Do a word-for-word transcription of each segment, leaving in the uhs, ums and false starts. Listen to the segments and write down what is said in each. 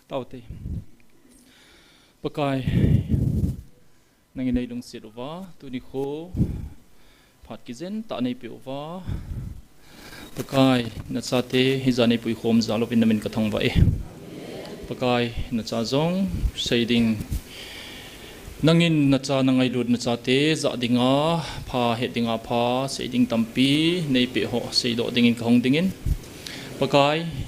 Taute. Pakai, nangin neilungset uva, tuni kho phat kijen tah neipeh uva, Pakai, nachate hija neipuikhom jal uvin namin kathangvah e. Pakai, nacha jong seiding, nangin nacha nangailut nachate jah dinga pha, het dinga pha, seiding tampi neipeh ho seidoh dingin kahung dingin, Pakai,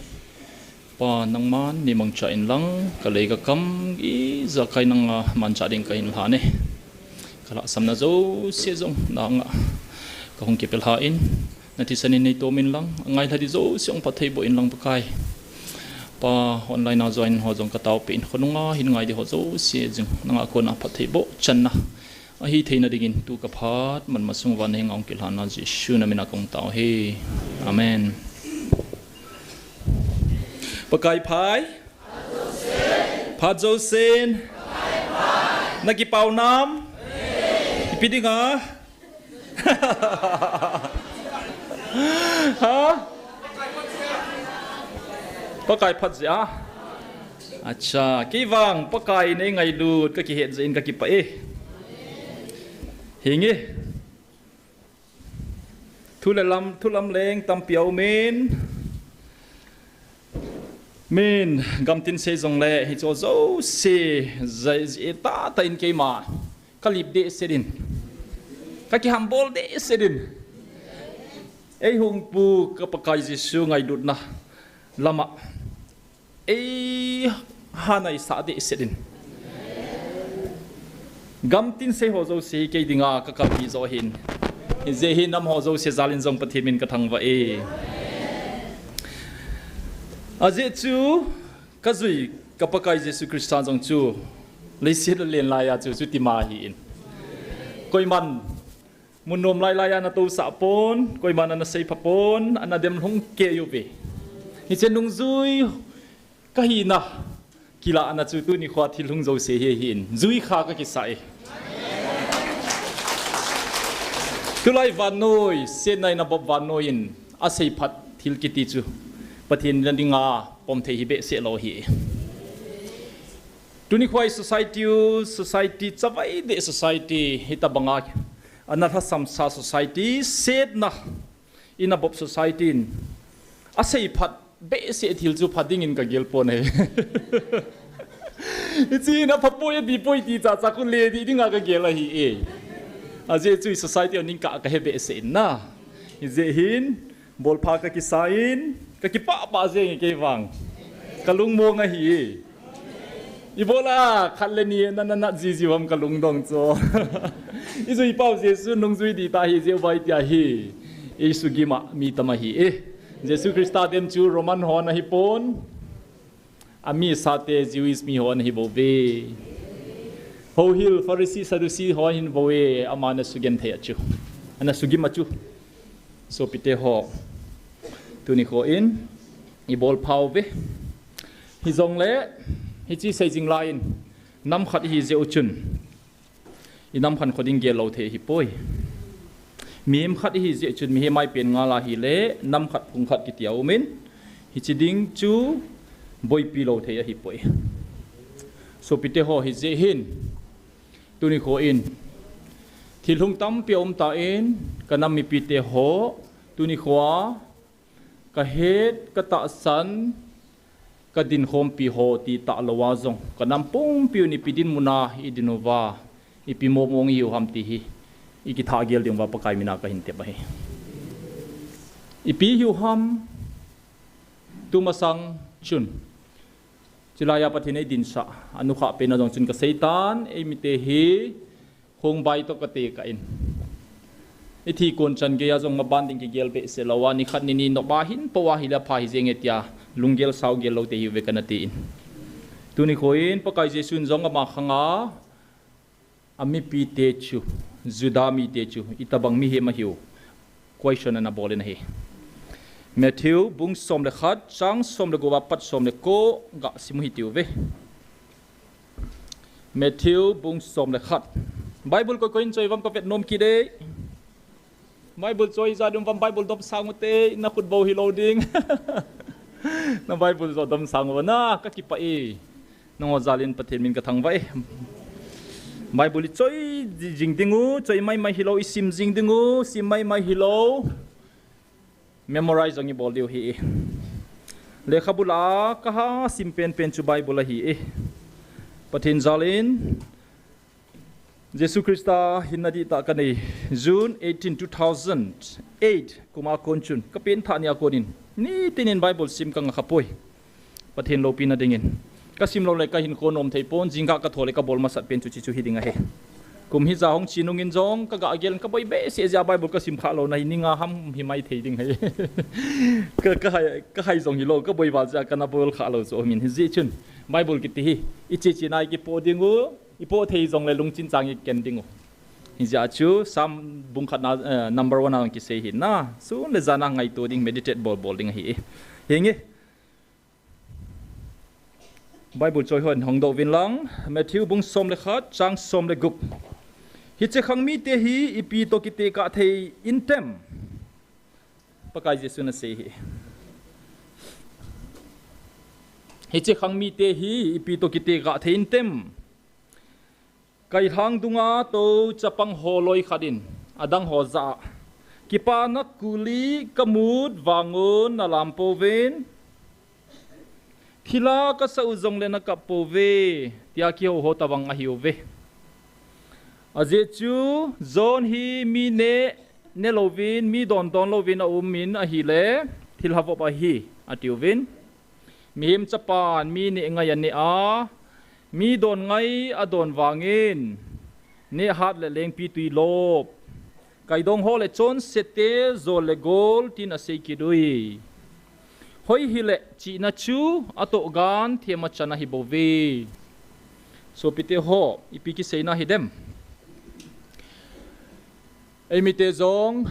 Pa, nangman neimangcha inlang, kalei kakam ijakai nanga manchah ding kahin lhan e. Kalhahsamna jouse jong nanga kahung kipe lhan, nathisan in neitomin lang, angailha ding jouse hung phattheiboh inlang Pakai. Pa, online a join ho jong kataopeh in, khonunga hin ngai ding ho jouse jong nanga kona phattheiboh channa ahitheina dingin tu kaphat manma sung uva nahenga hung kilhanna Jesu namina kahung tao e. Amen. Pakai phai. Phat jousen. Nakipah nam? Ipi dinga? Ha? Pakai phat jeh a? Acha, kei vang Pakai in eingailut kakihet jeh in kakipah e. Hinge. Thu le lam, thu lamleng tampi aumin. Min, gamtin sei jongle, hicheho jouse, jai, jai, tahtah in keima kalip dehset in, kakihambol dehset in, eihung pu ka Pakai Jesu ngailutna lama eihanaisah dehset in. Gamtin sei ho jouse kei dinga kakap hi joh ahin. Hijeh hin nam ho jouse jal in jong Pathen min kathangvah e. Ajeh chu kajui ka Pakai Jesu Christa jong chu leiset alen laiya chu chutima ahin. Koiman mun nom lailai a ana tousah pon, koiman ana seipha pon, ana demlhung kei uve. Hiche nungjui kahina kilahna chu tuni khoa thil hung jouse hi ahin, jui kha kakisah e. Tulai vannoi, setna in abop vannoi in aseiphat thil kiti chu Pathen na dinga pom thei hi behseh lou ahi. Tuni khoa society u, society chavai deh society, hitobanga ana lhasamsa society, setna in abop society in aseiphat behseh thil chu pha dingin kagel pon ahi. Hiche in aphapoi, adihpoi ti chacha khu le dih dinga kagel ahi e. Ajeh chu society a ning kah kahe behseh in na. Hijeh hin, bolpha kakisa in, kakipah pah jeng e kei vang. Kalungmong ahi. Ibola khat le ni nana nat jiji uvam kalungdong chu. Ijui pau Jesu nungjui dih tah ahi jeh uva itia hi. Jesu gima mi tam ahi e. Jesu Christa dem chu Roman hon ahipon, amisate Jewish mi hon ahi bouve. Houhil Pharisee Sadducee hon ahin bou e, ama ana sugenthei a chu, ana sugim a chu. Sopite ho, tuni khoa in ibolpha uve. Hijongle, hiche seijing lai in, nam khat ihi jeh u chun inam khankho ding gel lou thei ahipoi. Mihem khat ihi jeh chun mihem a ipen ngal ahile, nam khat phung khat kiti aumin, hiche ding chu boipi lou thei ahipoi. Sopite ho, hijeh hin, tuni khoa in thil hung tampi aum tan, kanam mipite ho, tuni khoa kahet, katahsan, kadinkhompi ho ti talou a jong, kanam pumpiu in ipi dinmun a idin uva, ipi mong mong ihiu ham ti hi ikithah gel ding uva Pakai mina kahin tep ahi. Ipi hiu ham, tumasang chun, chulai a Pathen eidinsah anukhah pen a jong chun kaseitan, eimite hi khongbai toh katekah in, ithi kon chan geiya jong maban ding kigel behseh lou a, nikhat nini nop a hin po ahile apha hijeng e tia lunggel sao gel lou te hiuve kana tin. Tuni khoa in Pakai Jesun jong ama khanga amipite chu, Juda mite chu itobang mihem ahiu, question ana bol in ahi. Matthew bung som le khat, chang som le gup a pat som le ko ga sim u hitiuve. Matthew bung som le khat. Bible koi koi in choi uvam kavet nom kit e. Bible choi ijat um uvam Bible domsang ute, nakhut bou hilou ding. Na Bible jo domsang uva na, kakipah e. Nangho jalin Pathen min kathangvah e. Bible ichoi jing dingu, choi maimai hilou, isim jing dingu, sim maimai hilou. Memorize jong ibol diu ahi e. Lekhabu lah a kaha sim penpen chu Bible ahi e. Pathen jalin Jesu Christa hinna dihtah kanei, June eighteen, two thousand eight, kuma kon chun, kapenthah nia konin, nitinin Bible sim kangah khapoi. Pathen loupina dingin. Kasim lou le kahinkho nom thei pon, jingkah kathou le kabol masat pen chu hiche chu hiding ahi. Kum hija hung che nungin jong, kagah gel in kaboi behseh jeh a Bible kasim khah louna hi, ni nga ham himai thei ding ahi. Ka, kahai, kahai jong hilou, kaboi val jeh a kana bol khah lou chu aumin. Hijeh chun, Bible kiti hi, iche che nai kipoh dingu, ipoh thei jongle lungchin chang iken dingu. Hijeh a chu Psalm bung khatna, eh, number one a kisei hi na. Sun le jan a ngaito ding, meditate bol bol ding ahi. Hinge. Bible choi hon hongdoh uvin lang. Matthew bung som le khat, chang som le gup. Hiche khang mite hi ipi toh kitekah thei intem? Pakai Jesun asei hi. Hiche khang mite hi ipi toh kitekah thei intem? Kailhang dunga tou chapang ho loi khat in adang ho jah a, kipana kuli kamut vangun nalam pouvin, thilha kasah u jongle nakap pouve, tia kihou ho tobang ahiuve. Ajeh chu John hi mi neh ne louvin, mi don don louvin aumin ahile, thilha vop ahi, atiuvin. Mihem Chapan mi neh ngai aneh a, mi don ngai adon vangin, neh hat le lengpi tui lop, kaidong ho le chonsete jol le gol tin asei kit ui. Hoi hile chihna chu atoh gan themachan ahibouve. Sopite ho, ipi kiseina hidem? Eimite jong,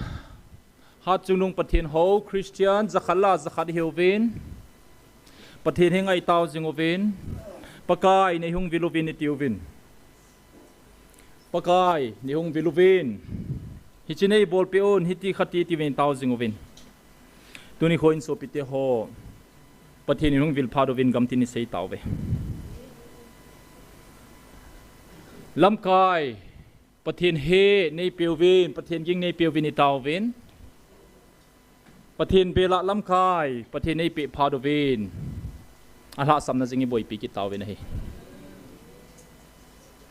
Hat chungnung Pathen hou, Christian, jakhat la jakhat ihiuvin. Pathen henga itao jing uvin. Pakai, neihung vil uvin itiuvin. Pakai, neihung vil uvin. Hiche neibolpeh un, hiti khati itiuvin itao jing uvin. Tuni khoin sopite ho, Pathen in hung vil phat uvin gamtin isei tauve. Lamkai, Pathen he neipeuvin, Pathen ging neipeuvin itauvin. Pathen bela lamkai, Pathen neipeh phat uvin. Alhahsamna jing iboipi kit tauvin ahi.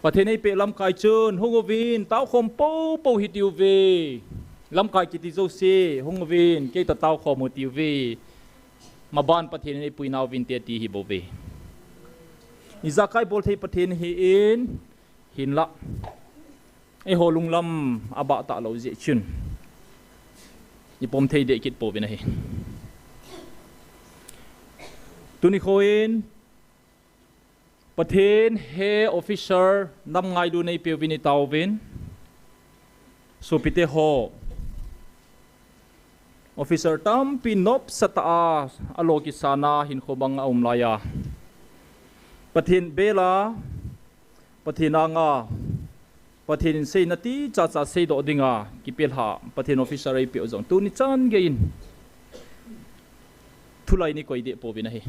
Pathen neipeh lamkai chun, hung uvin, taokhom poupou hitiuve. Lamkai kiti jouse, hung uvin, keitoh taokhom u tiuve. Maban Pathen in eipui nauvinte ti hibouve. Ijakai bolthei Pathen ahin, hinlah. Eiho lunglam abah talou jeh chun, ipom thei deh kit pouvin ahi. Tuni khoin, Pathen he officer nam ngailu neipeuvin itauvin. Sopite ho. Officer tampi nopsatah a, alo kisana hinkho banga aum laiya, Pathen bela, Pathen anga, Pathen in seina tichacha seidoh dinga kipelha Pathen officer eipeh u jong tuni chan geiyin thulai nikoi deh pouvin ahi.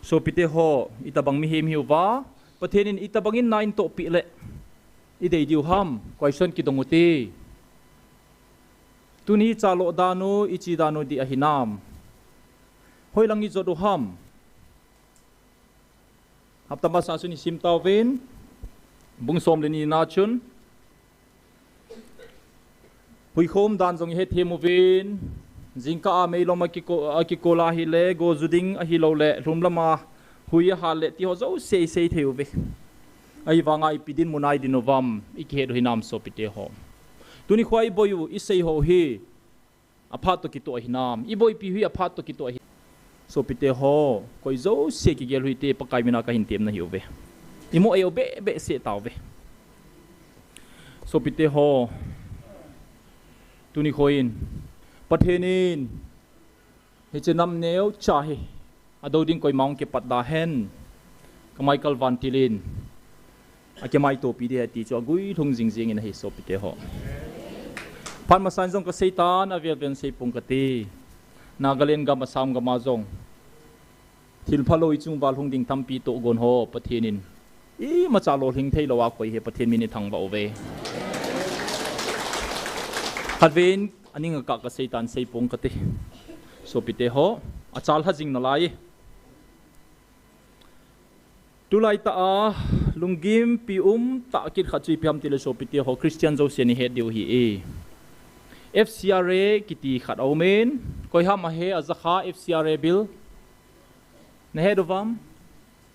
Sopite ho, itobang mihem hiuva, Pathen in itobangin na eitohpeh le idei diu ham, question kidong ute. Tuni ichalo dan u, iche dan u dih ahinam? Hoilang ijot u ham? Hapta masa chun isim tauvin, bung som le ni na chun, huikho um dan jong ihethem uvin, jingkah a meilom akikol, akikol ahile, go ju ding ahiloule, lhumlama hui ahal le, tiho jouse isei thei uve. Ahivanga ipi dinmun a idin uvam, ikihet u hinam sopite ho? Tuni khoa iboi u, isei ho hi, aphat toh kitoh ahinam? Iboipi u hi aphat toh kitoh ahi. Sopite ho, koi jouse kigel u hite, Pakai mina kahin temna ahiuve. Imo eiu behbeh seh tauve. Sopite ho, tuni khoin, Pathen in, hiche nam neocha hi, adou ding koima hung kipat da hen, ka Michael Van Til in, akimaitopi ding ahi ti chu aguilhung jingjing in ahi sopite ho. Phat masan jong kaseitan, avel vel in seipong kate. Nagaland gam, Assam gam a jong Thil phalou ichung uva lhung ding tampi tohgon ho Pathen in imacha lolhing theilou a koi hi Pathen min ithangvah uve. Khatvei in aning a kah kasei tan seipong kate. Sopite ho, achalha jing nalai. Tulai tah a lunggimpi um tah kit khat chu ipi ham tile sopite ho, Christian jouse nahet diu ahi e. F C R A kiti khat aumin, koiham ahe ajakha F C R A bill? Nahet uvam?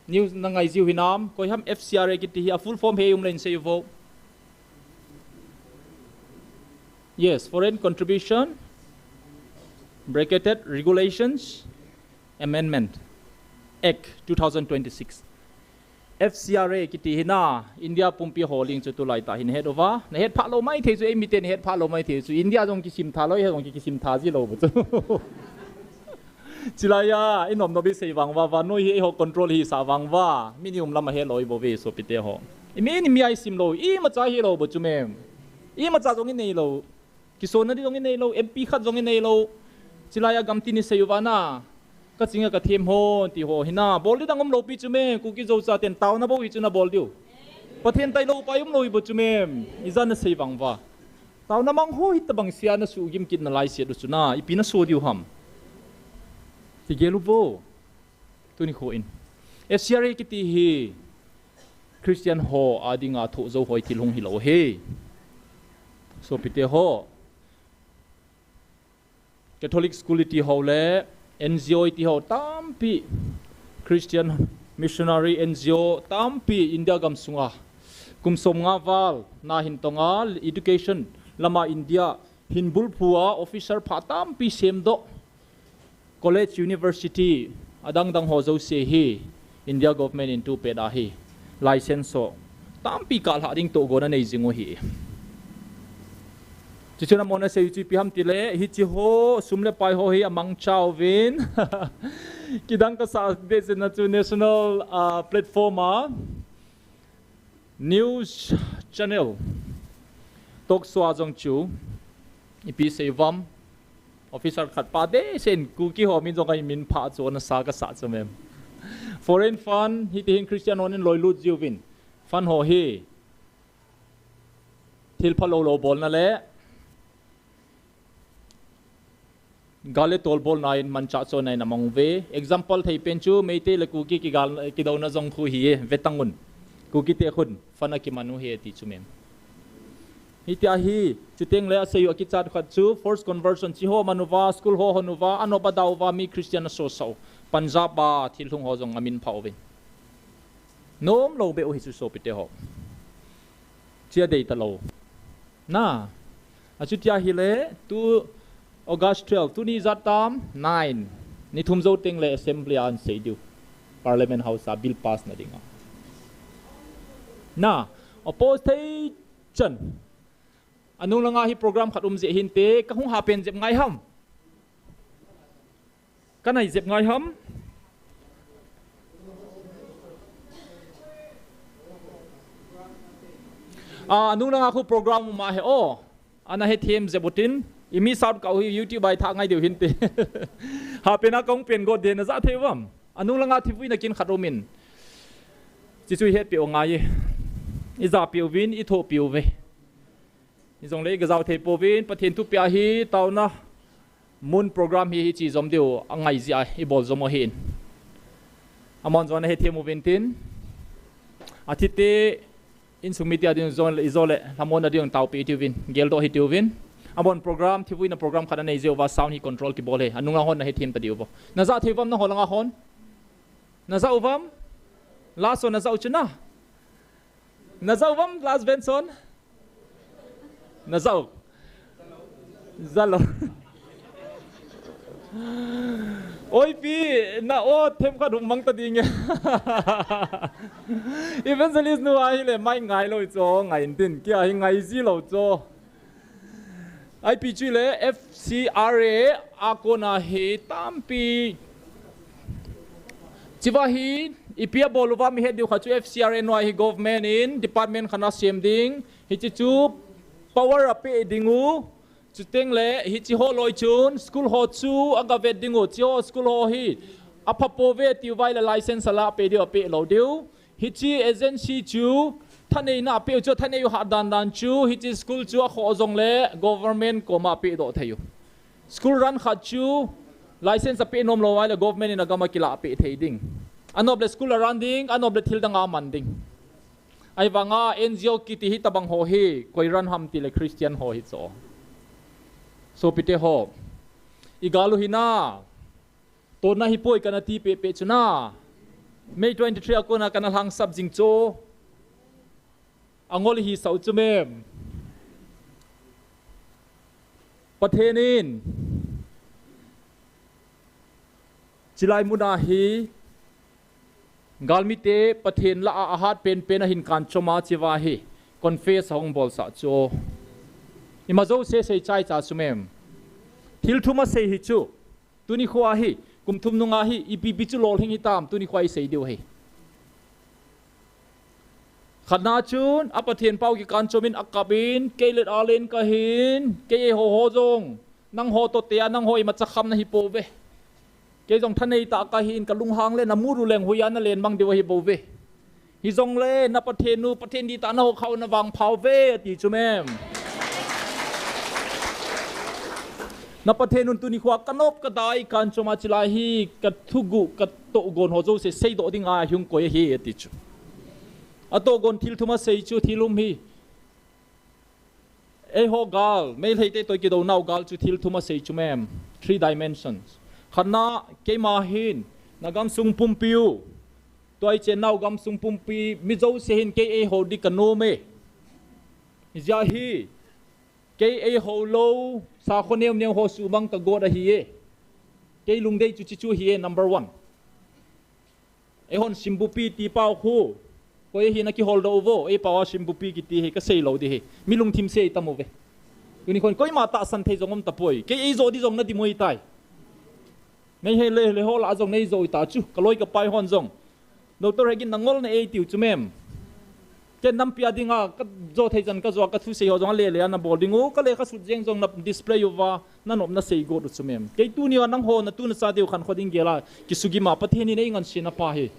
News nangai jiu hinam? Koiham F C R A kiti hi a full form he um leh in seiuvo. Yes, Foreign Contribution, bracketed, Regulations, Amendment, Act two thousand twenty-six. F C R A kiti hi na, India pumpi ho ling chu tulai tah hin het uva. Nahet phalou maithei chu, eimite nahet phalou maithei chu. India jong kisim tha lou, eiho jong ki, kisim tha jilou bou chu. Chulai a, inom nom isei vang uva, vannoi hi eiho control hisah vang uva. Min ium lam a helou ibouve sopite ho. Imin imi a isim lou, imacha helou bou chu mem. Imacha jong inei lou. Kisonna ding jong inei lou, M P khat jong inei lou. Chulai a gamtin isei uva na. Kaching a kathem ho, ti ho hi na. Bol ding dang umlou pi chu mem, Kuki Zo chaten taona bou hi chu nabol diu. Pathen tailou pai umlou hi bou chu mem. Ijat nasei vang uva. Taona mang ho hitabang sia nasuhgim kit nalai seh u chu na. Ipi naso diu ham? Ti gel uvo. Tuni kho in. F C R A kiti hi Christian ho a dinga thoh jou hoi thil hung hilou ahi. Sopite ho. Catholic school iti ho le N G O iti ho tampi, Christian missionary N G O tampi India gam sunga kum som nga val na hin tonga education lama India hin bulphu a officer pha tampi semdoh. College, university, adang dang ho jouse hi India government in tu pet ahi. License ho tampi kalhah ding tohgon anei jing u ahi. Chuchun amon asei u chu ipi ham tile, hiche ho, sum le pai ho hi amangcha uvin. Kidang kasah deh jeh in chu national, ah, platform a news channel, talk show a jong chu, ipi sei uvam, officer khat pa deh sen Kuki ho min jong ahin min phah chu nasa kasah chu mem. Foreign fund, hiti hin Christian hon in loilut jiuvin. Fund ho hi thil phalou lou bolna le gal le tol bolna in manchah chonna in amang uve. Example thei pen chu Meitei le Kuki kigal, kidouna jong khu hi e, vetang un. Kuki te khun fund akiman u ahi ti chu mem. Hitia hi, chuteng le asei u akichat khat chu, forced conversion hiche ho man uva, school ho hon uva, anop ada uva, mi Christian asosah u. Punjab a thil hung ho jong amin phah uvin. Nom lou beh u hi chu sopite ho. Chia dei talou. Na. Achutia hile, tu August twelve, tuni ijat tam, nine. Ni thum jou teng le assembly a ahin sei diu. Parliament House a bill pass na dinga. Na, oppose thei chan. Anung langa hi program khat um jeh hinte, kahung ha pen jep ngai ham. Kanai jep ngai ham. A, anung langa khu program um ahi o. Ana hethem jep utin. Imi sat kau hi YouTube a itha ngai diu hinte. Ha pen a kahung pen got ding naja thei uvam. Anung langa thivuina kin khat umin. Chuchu ihet peh u ngai e. Ija peh uvin, ithoh peh uve. Hijongle igajao thei pouvin, Pathen thupeh a hi, taona mun program hi, hiche jom diu, angai jeh a, ibol jom u ahin. Amon jong ana hethem uvin tin. Athite, insung mite ading jong, ijo le, lhamonna ding taopeh itiuvin, geldoh hitiuvin. Amon program, thivuina program khat anei jeh uva sound hi control kibol e. Anunga hon nahethem ta diu vo. Naja thei uvam nangho langa hon? Naja uvam? Last hon naja u chu na? Naja uvam last bench hon? Naja u. Jalou. Oi pi, na o themkhat hung mang ta ding e. Evangelist nu ahile mai ngai lou chu, ngai intin, kei ahi ngai ji lou chu. Ipi chu le F C R A a kona hi tampi. Chuva hi, ipi abol uvam ihet diu khat chu F C R A noi hi government in department khat ana sem ding. Hiche chu power apeh ding u. Chuteng le, hiche ho loi chun, school ho chu agavet ding u. Hiche ho school ho hi, Apha pouve tiu vai le license ala pe diu, ape lou diu. Hiche agency chu thaneina apeu chu, thanei u hat dan dan chu, hiche school chu akhoh jongle government koma ape doh thei u. School run khat chu license ape nom lou vai le government in agam a kila ape thei ding. Anop le school arun ding, anop le thil dang aman ding. Ahivanga N G O kiti hi tabang ho hi, koi run ham tile Christian ho hi chu. Sopite ho, igal u hina, tona hi poi kana ti pehpeh chu na. May twenty-three a kona kana lhangsap jing chu. Angol hi sau chu mem. Pathen in chilai muna hi galmite Pathen lah a ahat penpen ahin kanchom a chiva hi confess ahung bolsah chu. Ima jouse sei chaicha chu mem. Thil thum asei hi chu. Tuni khoa hi, kum thum nunga hi, ipi ipi chu lolhing hitam, tuni khoa isei diu hi. Khatna chun, a Pathen pau kikanchom in akap in, kei let alen kahin, kei eiho ho jong, nangho toh tia, nangho imacha kham nahi pouve. Kei jong thanei tah kahin, kalunghang le, namu ru leng huiya nalen mang diu ahi bouve. Hijongle, na Pathen u, Pathen dihtah naho khau navangphau ve, ati chu mem. Na Pathen un tuni khoa kanop kadai kanchom a chilai hi, kathuguh, katohgon ho jouse seidoh dinga hung koi ahi, ati chu. Atohgon thil thum asei chu, thil thum hi. Eiho gal, Meiteite toh kidounau gal chu thil thum asei chu mem. Three dimensions. Khatna, keima hin, na gamsung pumpi u. Tua ichennau gamsung pumpi, mi jouse hin kei eiho di kanom e. Hijeh hin, kei eiho lou, sakho neo neo ho sumang kagot ahi e. Kei lungdei chu chichu ahi e, number one. Eihon Simbupi ti pau khu. Koi ahi na kiholdoh uvo, eipao a Simbupi kiti hi, kasei lou di hi. Mi lungthim sei tam uve. Tuni khon koima tahsan thei jong um tapoi. Kei eijo di jong nadi moi tai. Nei hei le, le ho lah jong neijo ta chu. Kaloi kapai hon jong. Doctor Hegin nangol na eitiu chu mem. Ken nampi a dinga, kajo thei chan kajo a kathusei ho jong alele a nabol ding u. Kalekha sut jeng jong na display uva. Nanop nasei got u chu mem. Kei tuni a nangho natu nacha diu khankho ding gel a kisugim a Pathen in eingansena pa hi.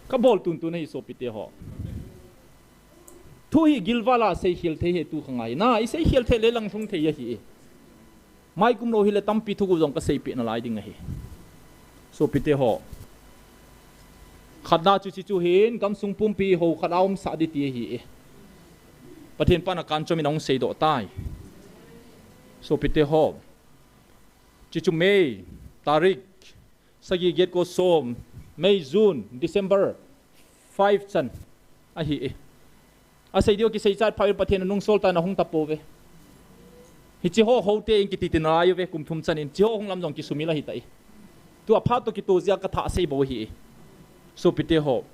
Kabol tuntun ahi sopite ho. Thu hi gilval a seikhel thei hi tu kha ngai. Na, iseikhel thei le lang lhung thei ahi. Maikum lou hile tampi thuguh jong kaseipeh nalai ding ahi. Sopite ho. Khatna chu chichu hin, gamsung pumpi ho khat a umsah di ti ahi. Pathen pan akanchom in ahung seidoh tai. Sopite ho. Chichu May, tarik, sagi, get, ko, som, May, June, December, five chan ahi e. Asei diu kisei chat pha in Pathen anungsol tan ahung tapouve. Hichi ho ho te in kiti tin lai uve kum thum chan in. Chi ho hung lam jong kisumil ahi tai. Tua phat toh kitoh jeh a katha sei bou ahi e. Sopite ho.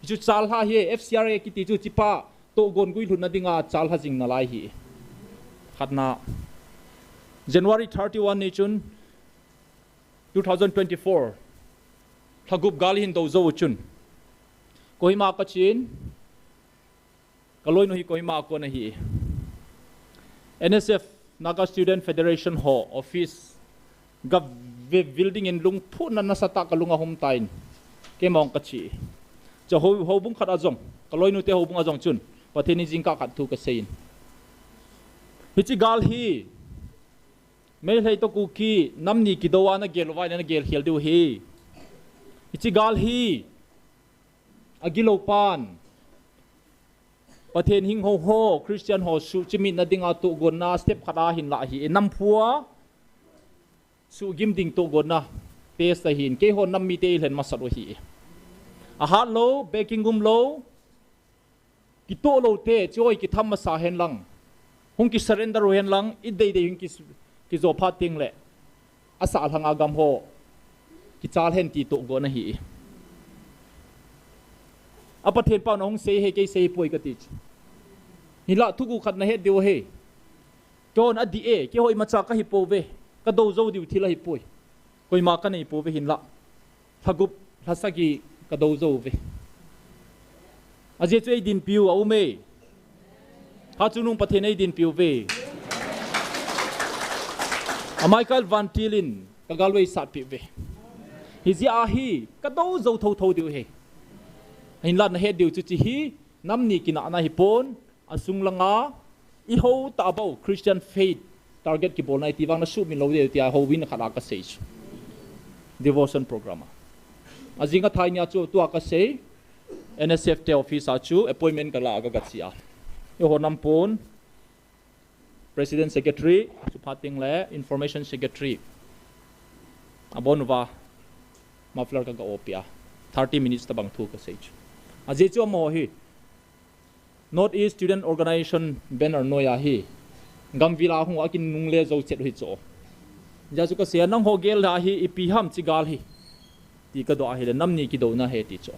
Hichu chal ha hi e, F C R A kiti chu chipa tohgon guilhunna dinga chal ha jing nalai ahi e. Khatna. January thirty-one ni chun two thousand twenty-four, lhagup gal hin do jou chun, Kohima kachen, kaloinu hi Kohima a kon ahi. N S F, Naga Student Federation ho office ga ve building in lungphutna nasatah kalung ahum tan, keima jong kache. Chu ho, houbung khat a jong, kaloinu te houbung a jong chun, Pathen in jingkah khat thu kasei in. Hichi gal hi, Meitei toh Kuki, nam ni kidou a nagel uva, nagel khel diu ahi. Hichi gal hi, agilou pan. Pathen hing ho ho, Christian ho suhchimit na dinga tohgonna step khat a hin lah ahi. Nam phu a, suhgim ding tohgonna test ahin. Keiho nam mite ilhen masat u ahi. Ahat lou, backing um lou, kitoh lou te, chu hoi kitham masa hen lang. Hung ki surrender u hen lang, ideidei hung ki, kijo phat teng le. Asah lhang a gam ho. Kichal hen ti tohgon ahi. A Pathen pau na hung sei he kei sei poi kati chu. Hinlah thuguh khat nahet diu ahi. Keiho adih e, keiho imacha kahi pouve. Kadou jou diu thil ahi poi. Koima kanei pouve hinlah. Lhagup, lhasagi kadou jou uve. Ajeh chu eidinpiu aum e. Hachungnung Pathen eidinpiu ve. A Michael Van Til in Ka galvei satpi ve. Hijeh a hi, ka do jou thotho diu hi. Hinla nahet diu chu hiche hi, nam ni kinahna hipon, asung langa, i ho tah bou, Christian faith, target kibolna iti vang na sumil lou diu tia, ho vin khat a ka sei chu. Devotion program a. Ajing a thai nia chu, tua ka sei, N S F te office a chu, appointment ka la ka ga chi a. I ho nam pon, President Secretary, chu phat teng le Information Secretary. Abon uva, muffler ka ga opi a. Thirty minutes tabang thu ka sei chu. Ajeh chu amaho hi. North East Student Organization banner noi a hi. Gamvil a hung a kin nung le jou chet hi chu. Hijeh chu ka sei a nangho gel a hi ipi ham chi gal hi. Ti ka do ahile, nam ni kidouna hi ti chu.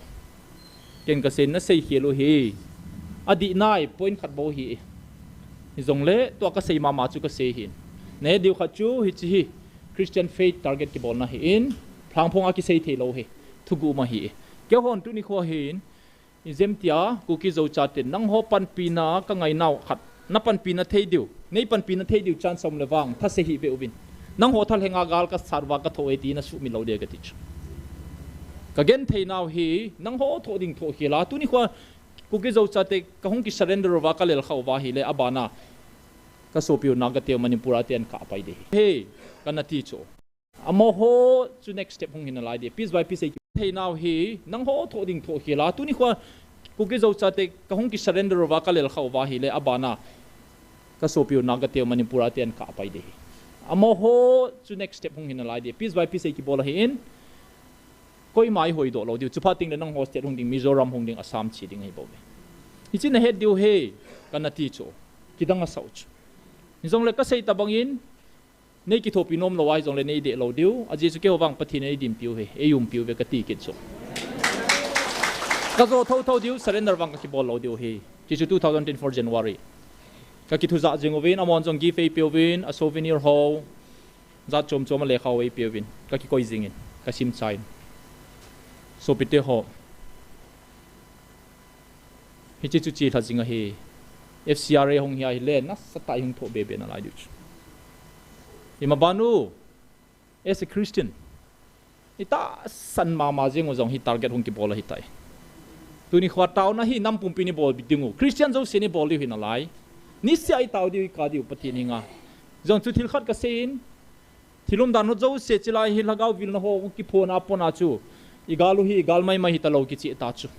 Ken ka sei na sei khel u hi. Adih nai, point khat bou hi. Hijongle, tua ka sei mama chu ka sei hin. Nahet diu khat chu, hiche hi. Christian faith target kibolna hi in. Lhangphong a kisei thei lou hi. Thuguh ma hi. Keihon tuni kho hin. Ijeh tia, Kuki Zo chaten, nangho panpina ka ngainau khat. Na panpina thei diu. Nei panpina thei diu chance um le vang. Thase hih ve uvin. Nangho thalhenga gal ka sat uva ka thoh e ti na sumil lou dia ka ti chu. Ka genthei nau hi, nangho thoh ding thoh khel a. Tuni kho, Kuki Zo chate ka hung ki surrender uva ka lel kha uva hile abana. Ka sopi u Naga teu Manipur a ten ka pai de. He, ka na ti chu. Amaho chu next step hung hi nalai de. Piece by piece ei ki thei nau hi, nangho thoh ding thoh khel a. Tuni kho, Kuki Zo chate ka hung ki surrender uva ka lel kha uva hile abana. Ka sopi u Naga teu Manipur a ten ka pai de. Amaho chu next step hung hi nalai de. Piece by piece ei kibol ahi in. Koima i hoi doh lou diu. Chu phat teng le nangho state hung ding, Mizoram hung ding, Assam chi ding ahi bou ve. Hiche nahet diu hi, ka na ti chu. Kidang asah u chu. Hijongle ka sei tabang in, Nei kithopi nom lou ahi jongle nei deh lou diu. Ajeh chu keiho vang Pathen in ei dinpiu hi, ei umpiu ve kati kit chu. Ka jo thotho diu, surrender vang ka kibol lou diu hi. Hiche chu two thousand twenty-four January. Ka kithu jah jing uvin, amahon jong gift ei peuvin, a souvenir ho. Jat chom chom a lekha ho ei peuvin. Ka kikoi jingin, ka sim chain. Sopite ho. Hiche chu chelha jing ahi. F C R A hung hi ahile, nasatah a hung thoh bebe nalai diu chu. Ima banu, as a Christian, i tahsan mama jing u jong hi target hung kibol ahitai. Tuni kho taona hi nam pumpi ni bol ding u. Christian jouse ni bol diu hi nalai. Niseh a i tao diu i kah diu Pathen henga. Jong chu thil khat ka seiyin, Thil umdan ho jouse chilai hi lhagao vilna ho kiphona pona chu. I gal u hi, i gal maimai hita lou kicheh ta chu.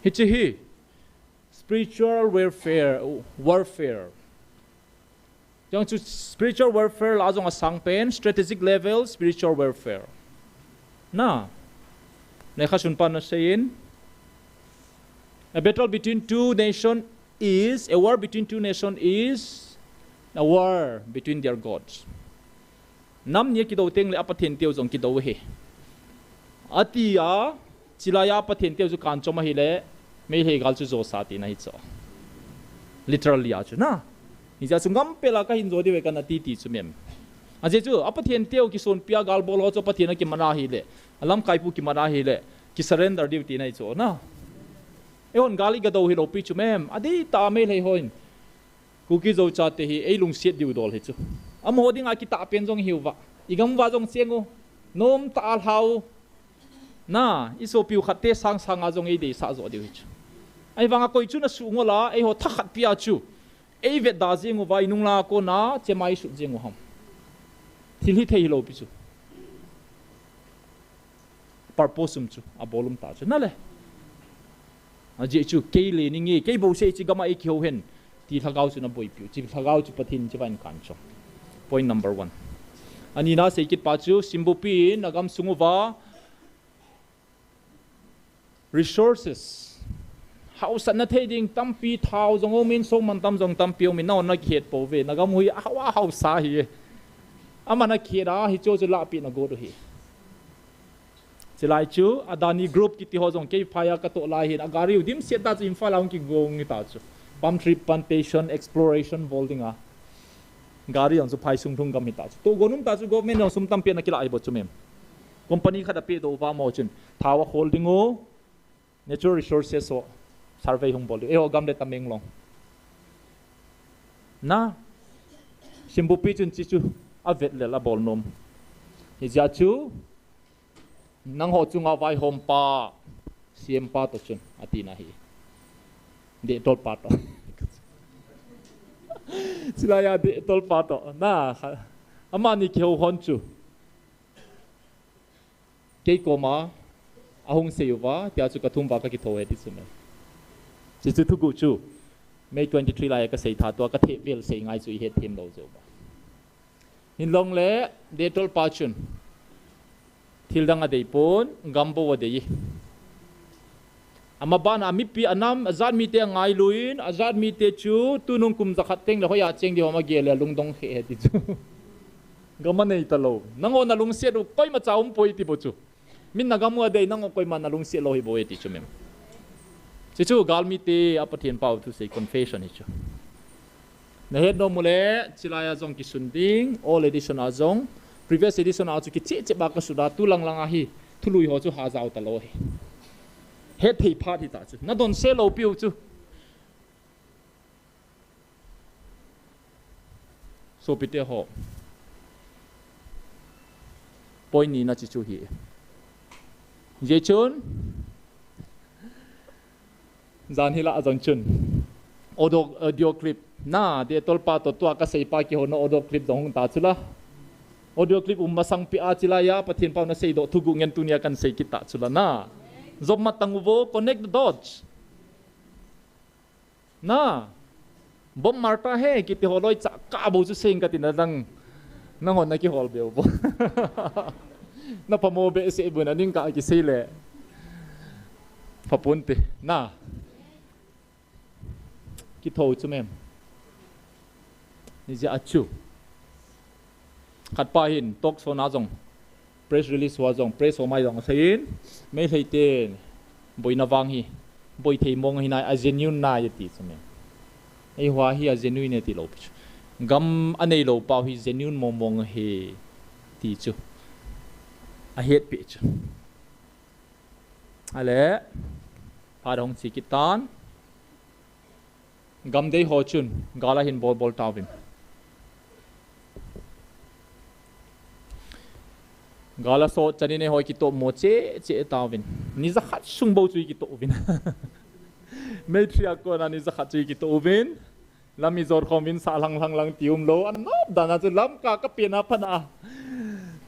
Hiche hi spiritual warfare, warfare. Jong chu spiritual warfare lah a jong asang pen, strategic level, spiritual warfare. Na, lekha sunpan na seiyin, a battle between two nation is, a war between two nation is a war between their gods. Nam ni a kido teng le a Pathen teu jong kido ahi. Ati a, chilai a Pathen teu chu kan chom ahile, Meitei gal chu josa tina hi chu. Literally a chu na. Hijeh chu ngam pela ka hin jo diu ve ka na ti ti chu mem. Ajeh chu, a Pathen teu kisonpi a gal bol ho chu Pathen a kimana ahile, a lamkai pu kimana ahile, ki surrender diu tina hi chu na. Eihon gal i ga do hilou pi chu mem, adih tah a Meitei hon. Kuki Zo chate hi ei lungset diu dol hi chu. Amaho dinga kitah pen jong hiuva. I gam uva jong cheng u. Nom tah a lhau. Na, i sopiu khat te sang sanga jong ei deisah jo diu hi chu. Ahivanga koi chu na sungol a, eiho thakhat pia chu. Ei vetda jing uva, i nung lah a kona, chema i sut jing u ham. Thil hithei hilou pi chu. Purpose um chu, abol um ta chu. Na le. Ajeh chu, kei le ninge, kei bouseh hiche gam a ei kihou hen. Ti lhagao chu na boipiu. Hiche lhagao chu Pathen in hiche va in kan chom. Point number one. Ani na sei kit pa chu, Simbupi in a gam sung uva. Resources. Hausatna thei ding tampi thao jong umin, songmantam jong tampi umin, na hon na kihet pou ve. Na gam u hi ahao, ahao sa hi. Ama na kihet a, hiche chu lahpeh na got u hi. Chulai chu, Adani Group kiti ho jong kei phai a ka toh lai hin, a gari u dimset ta chu Imphal a hung kigong ta chu. Palm tree plantation, exploration bol dinga. Gari jong chu phai sung lhung gam hi ta chu. Tohgon um ta chu government jong sum tampi ana kilah hi bou chu mem. Company khat a pehdoh uva mo chun. Thao a khol ding u. Natural resources ho survey hung bol diu. Eiho gam le Tamenglong. Na. Simbupi chun hiche chu. avet lel abol nom. Hijeh chun, nangho chunga vaihom pa, C M pa toh chun, atina ahi. Dehtol pa toh. Chulaiya dehtol pa toh. Na, amani kihou hon chu. Kei koma, ahung sei uva, tia chu kathum uva kakitho e ti chu me. Chuchu thuguh chu, May twenty-three laiya kasei tha tua katheh vel sei ngai chu ihet them lou jeh uva. Hinlongle, dehtol pa chun. Thildang adei pon, gam bou adei. Ama bana mipi anam, ajat mite angailuin, ajat mite chu, tunung kum jakhat tengle hoiya cheng ding ham agel le lungdong khe e ti chu. Gam anei talou. Nangho nalungset u, koimacha umpoi ti bou chu. Min nagam u adei nangho koima nalungset lou hi bou e ti chu mem. Chuchu galmite a Pathen pao thusei confession hi chu. Nahet nom ule, chulaiya jong kisun ding, old edition a jong, previous edition a chu kicheh cheh ba kasun a, tu lang lang a hi, thului ho chu hajao talou hi. Hetthei phat hita chu. Nadonse lou piu chu. Sopite ho. Point nina chuchu hi. Jeh chun. Jan hila ajong chun. Audio, audio clip. Na, dehtol pa toh tua kasei pa kihouna audio clip jong hung ta chula. Audio clip um masang pia chulaiya, Pathen pao nasei doh thuguh ngen tunia kahin sei kit ta chula na. Jop matang uvo, connect the dots. Na, Bob Marta he, kiti ho loi cha ka bou chu seng kati nadang. Nangho nakihol beu bou. Naphamo behseh bou na ning ka kisei le. Phapon te. Na. Kitho chu mem. Hijeh a chu. Khat pa hin, talk show na jong, press release hoa jong, press ho mai jong aseiyin, Meitei te, boina vang hi, boi thei mong hi nai, a genuine nai ati chu me. Eiho hi a genuine ati lou pi chu. Gam anei lou pau hi genuine mong mong hi ti chu. Ahet pi chu. Ale, phat hung che kit tan. Gam dei ho chun, gal ahin bol bol tauvin. Gal asot chanin eiho kitoh mo cheh cheh tauvin. Ni jakhat sung bou chu kitoh uvin. May three a kona ni jakhat chu kitoh uvin. Lam ijot khom uvin sah lang lang lang ti umlou. Anop dan a chu Lamka kapen a phat a.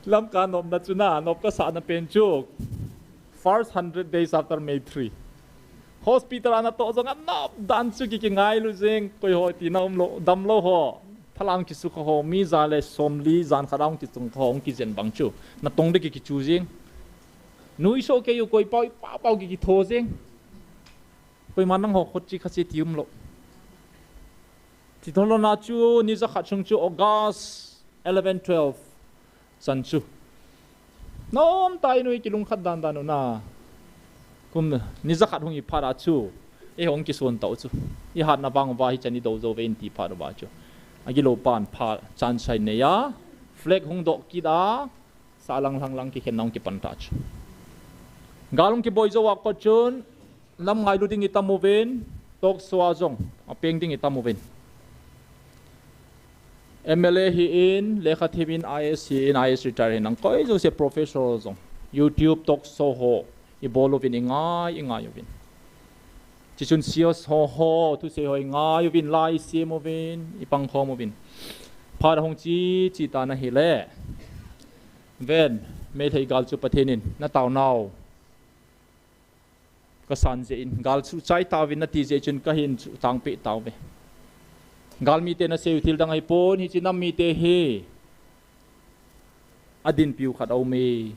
Lamka nopna chu na, nop kasahna pen chu. First hundred days after May three. Hospital a natoh jong anop dan chu ki, kingailu jeng, koi ho tina umlou, damlou ho. Thalang kisukha ho, mi ja le somli, jan khat a hung kichung ho, hung kijen bang chu. Natong ding ki, kichu jeng. Nuisoh kei u koi pau, ipa pau ki, kitho jeng. Koiman nangho khut che kha che ti umlou. Ti tholo na chu, ni jakhat sung chu August eleven, twelve. Chan chu. Nom tai nui kilungkhat dan dan u na. Kum ni jakhat hung hi phat a chu. Eiho hung kison tau chu. Ihatna vang uva hichan ido jou ve in ti phat uva chu. Agilou pan phat chan sai nei a. Flag hung doh kit a. Sah lang lang lang kikhen na hung kipan ta chu. Gal hung kiboi jou a kot chun. Lam ngailu ding itam uvin, talk show a jong, apeng ding itam uvin. M L A hi in, lekha thim in, I A S hi in, I A S retire hin, nang koi jouse professor jong. YouTube talk show ho, ibol uvin, ingai, ingai uvin. Chuchun C S ho ho, thusei ho ingai uvin, lai isem uvin, ipang khom uvin. Phat ahung che, che tan ahile. Ven, Meitei gal chu Pathen in, natao nau. Kasan jeh in, gal chu chai tauvin nati jeh chun kahin chu tangpeh tauve. Gal mite nasei u thil dang ahipon, hiche nam mite hi. Adinpiu khat aume.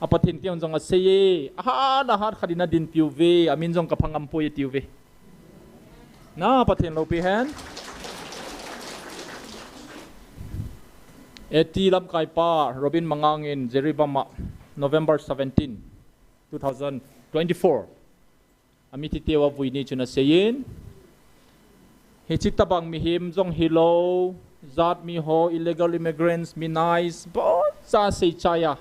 A Pathen te jong asei e, ahat, ahat khat in adinpiu ve, amin jong kaphangam poi atiuve. Na Pathen loupi hen. A T lamkai pa, Robin Mangang in Jiribam a, November seventeen. Two thousand twenty-four. Amithite uva vui ni chun aseiyin. Hiche tabang mihem jong hilou, jat mi ho, illegal immigrants, mi nice, boncha asei chai a.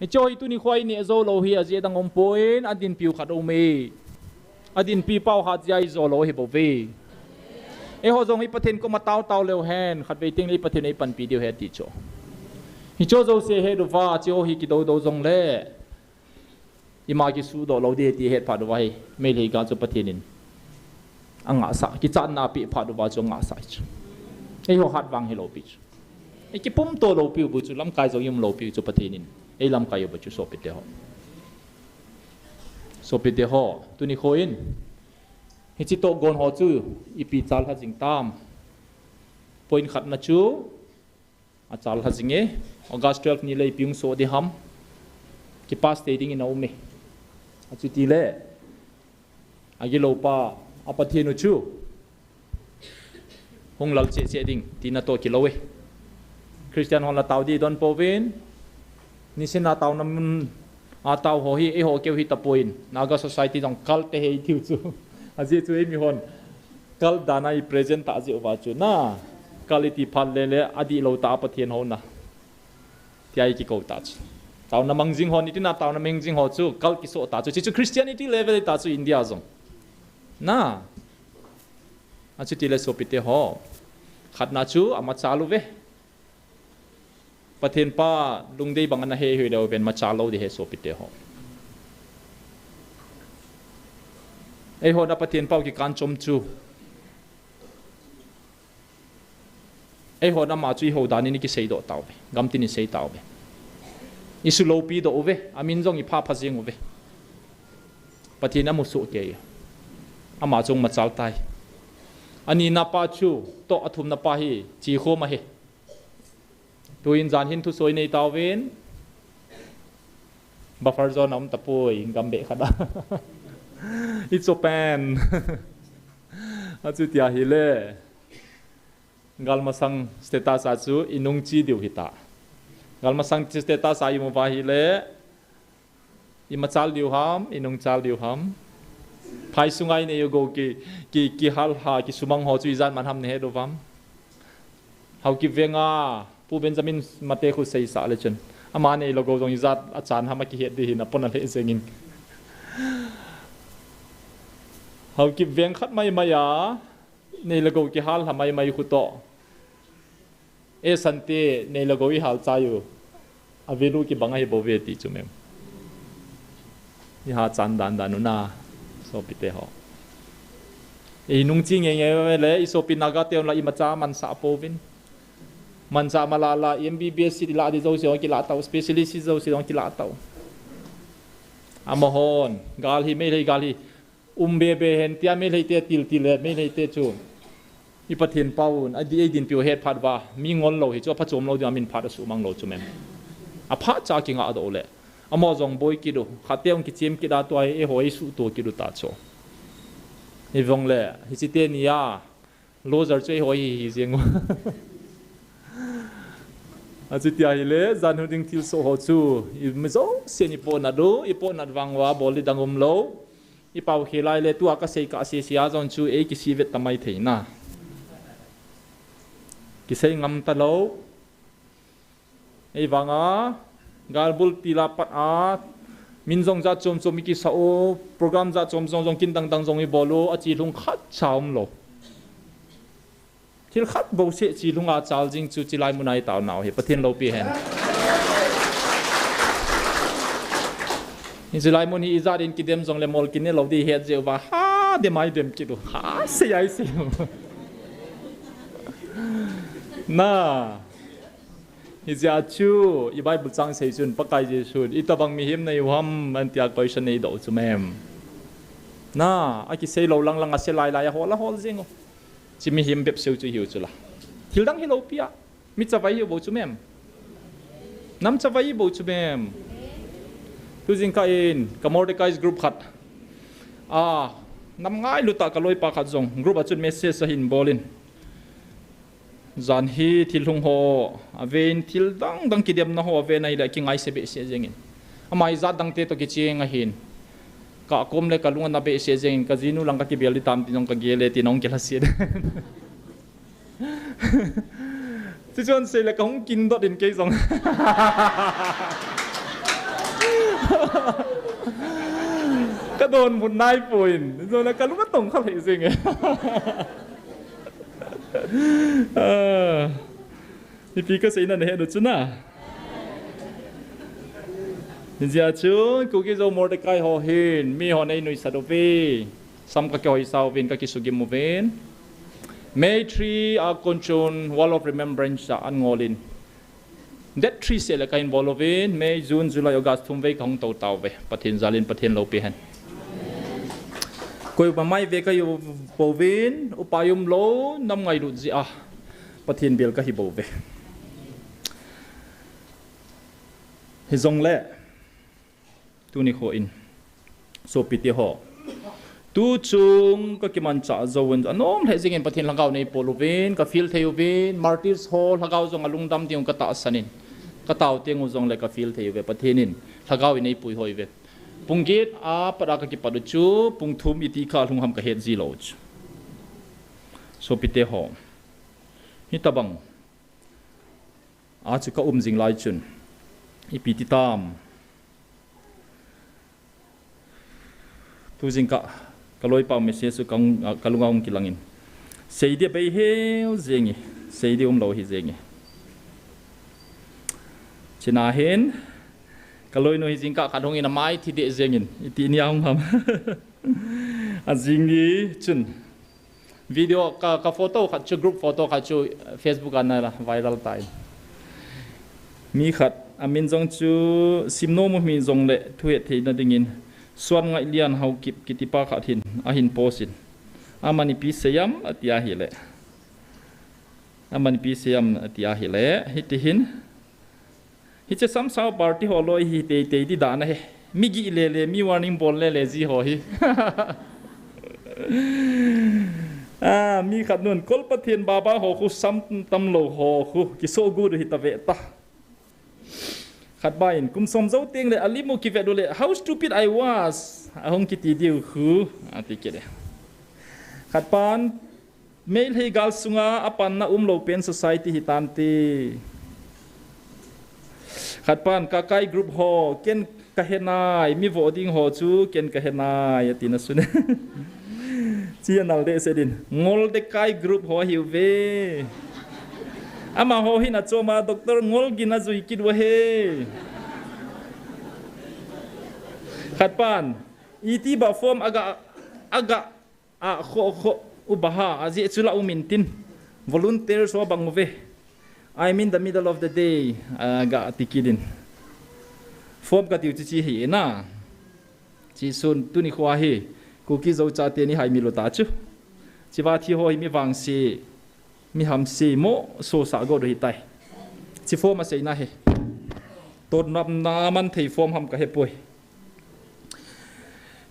Hiche ho hi tuni khoa ineh jou lou hi ajeh dang umpon, adinpiu khat aume. Adinpi pau hat jeh a ijou lou hi bouve. Eiho jong hi Pathen koma tao tao leu hen, khatvei teng le Pathen in eipanpi diu ahi ti chu. Hiche jouse het uva, hiche hi kidou dou jongle, ima kisudoh lou ding ti het phat uva hi, Meitei gal chu Pathen in angahsah, kichatna apeh phat uva chu angahsah chu. Eiho hat vang hilou pi chu. Eikipumto lou piu bou chu, lamkai jong ium lou piu chu Pathen in eilamkai uva chu sopite ho. Sopite ho, tuni kho in, hiche tohgon ho chu ipi chal ha jing tam. Point khatna chu, achal ha jing e, August twelve ni le ipi hung soh ding ham. Kipass thei dingin aum e. Achuti le, agilou pa, a Pathen u chu hung lal cheh cheh ding, tina toh kilou e. Christian hon la tao ding idon pouvin, nisin a taona mun a tao ho hi, eiho keu hi tapon, Naga society jong cult te hi tiu chu. Ajeh chu eimi hon cult dan a i present ta jeh uva chu na, cult iti phat le le, adihlou ta a Pathen houna. Tia i kikou ta chu. Taona mang jing ho, nitin a taona mang jing ho chu cult kisoh ta chu. Hichu Christianity level ta chu India jong. Na. Achuti le sopite ho. Khatna chu amachal uve. Pathen pa lungdei bang ana he hoi leu ven machal lou ding ahi sopite ho. Eiho na Pathen pau kikan chom chu. Eiho na ama chu eiho dan in ikiseidoh tauve. Gamtin isei tauve. Isuloupi doh uve. Amin jong ipha pha jing uve. Pathen in amu soh kei. Ama chu machal tai. Anina pa chu toh athumna pa hi chi khom ahi. Tuin jan hin thusoh nei tauvin. Buffer zone a um tapoi, gam beh khat a. It's open. Achuti ahile. Galmasang status a chu inung chi diu hita. Galmasang status a imu uva ahile. Imachal diu ham, inungchal diu ham. Phai sunga inei u gou ki, ki, kihal ha, kisumang ho chu ijat man ham nahet u vam. Haokip veng a, Pu Benjamin Mate khu seisah le chun. Ama neilou gou jong ijat achan ham akihet ding hin apon alheh jeng in. Haokip veng khat mai mai a, neilou gou kihal ha mai mai khu toh. E sante, neilou gou ihal chai u. A value kibang ahi bou ve ti chu mem. Iha chan dan dan u na. Sopite ho. Inung chi nge nge le, isopi Naga te un la imacha mansah pouvin. Mansah mala la, M B B S seat ilah ding jouse jong kilah tau, specialist seat jouse jong kilah tau. Amahon, gal hi, Meitei gal hi. Um be be hen tia Meitei te til til le, Meitei te chu. I Pathen pau un, a di ei dinpiu het phat uva, mi ngol lou hi chu, aphachom lou ding a min phat asuhmang lou chu mem. Aphat cha kingah doh le. Amaho jong boi kit u, khat te ong kichem kit a tua hi, eiho eisuhto kit u ta chu. Hivong le, hiche teni a, loser chu eiho hi hi jeng u. Achuti ahile, jan hu ding thilsoh ho chu, i mi jouse in i pohnat u, i pohnat vang uva, bol ding dang um lou. I pau khel lai le tua kasei kah sese a jong chu ei kisih vet ta mai thei na. Kisei ngam talou. Ei vang a, galbul til a pat a, min jong jat chom chom i kisah u, program jat chom chom jong kin dang dang jong i bol u, achi lhung khat cha um lou. Thil khat bou seh chi lhunga chal jing chu chi lai mun a i taonau hi, Pathen loupi hen. Hi chi lai mun hi ijat in kidem jongle mol kine lou ding het jeh uva, ha, dem ai dem kit u, ha, sei ai sei u. Na. Hijeh a chu, i Bible chang sei chun, Pakai Jesun, itobang mihem nahiu ham, antia question neidoh u chu mem. Na, akisei lou lang lang a se lai lai a hol a hol jing u. Chi mihem bep seu chu hiu chu la. Thil dang hilou pi a. Mi chavai hiu bou chu mem. Nam chavai bou chu mem. Tu jingkah in, ka Mordecai's group khat. A, nam ngailut a ka loipa khat jong. Group a chun message ahin bol in. Jan hi thil lhung ho, aven thil dang dang kidemna ho, aven ahile kingaise behseh jeng in. Ama ijat dang te toh kicheng ahin. Ka kom le ka lung ana behseh jeng in, ka jinu lang ka kibel ding tam tin jong ka gel e tin jong kilhaset. Chuchun sei le ka hung kin dot in kei jong. Ka donbut nai poi in. Jong le ka lung atong kha lheh jeng e. Ah, ipi kasei na nahet u chu na. Hijeh chun, Kuki Zo Mordecai ho hin, mi hon einuisat uve. Sam kakihoisa uvin, kakisugim uvin. May three a kon chun Wall of Remembrance a an ngol in. Date three seh le kahin bol uvin, May, June, July, August thum vei kahung tou tauve. Pathen jal in Pathen loupi hen. Koima mai ve kahiu pouvin, upai umlou, nam ngailut jeh a Pathen bel kahi bouve. Hijongle, tuni kho in, sopite ho, tu chung kakimanchah jouvin, anom lheh jengin Pathen lhagao neipol uvin, kafeel thei uvin, martyrs ho lhagao jong alungdam ding u katahsan in, katao teng u jongle kafeel thei uve, Pathen in lhagao in eipui hoi uve. Pung get a pat a kakipat u chu, pung thum iti kah lhung ham kahet ji lou chu. Sopite ho, hitobang a chu kaum jing lai chun, ipi ti tam. Tu jingkah, kaloipa message chu ka, kalunga hung kilangin. Sei dia bei heu jengi, sei dia umlou hi jengi. Chuna hin, kaloinu hi jingkah khat hungin amai thi deh jengin, iti nia hung ham. Ajing ni chun. Video ka, ka photo khat chu, group photo khat chu, Facebook a ana viral tan. Mi khat, amin jong chu, simnom u mi jongle, thuhet theina dingin, Suanngailian Haokip kitipa khat hin, ahin post in. Aman ipi seiyam, ati ahile. Aman ipi seiyam, ati ahile. Hiti hin, hiche samsao party ho loi hi teitei di dan ahi. Mi gih lele, mi warning bol lele ji ho hi. Ah, mi khat nun, Kol Pathen baba ho khu sam tamlou ho khu, kisoh gu du hitave ta. Khat pa in, kum som jou teng le, alim u kivet u le, how stupid I was. Ahung kiti diu khu, ati kit e. Khat pan, Meitei gal sunga apanna umlou pen society hitante. Khat pan Kakai group ho, ken kahe nai, mi vo ding ho chu, ken kahe nai, ati na sun. Chi anal deh se din. Ngol de kai group ho hiuve. Amaho hin achom a Doctor Ngol gin ajui kit u ahi. Khat pan, iti ba form aga, aga A kho kho uba ha, ajeh chu la um intin. Volunteers ho bang uve. I'm in the middle of the day. Aga ti kit in. Form katiu chu chi hi na. Chi sun tuni kho hi. Kuki Zo chate ni hai mi lo ta chu. Chi va thi ho hi mi vangse. Mi hamse mo so sa go do hi tai. Chi form a seina hi. Tot nap na man thei form ham kahe poi.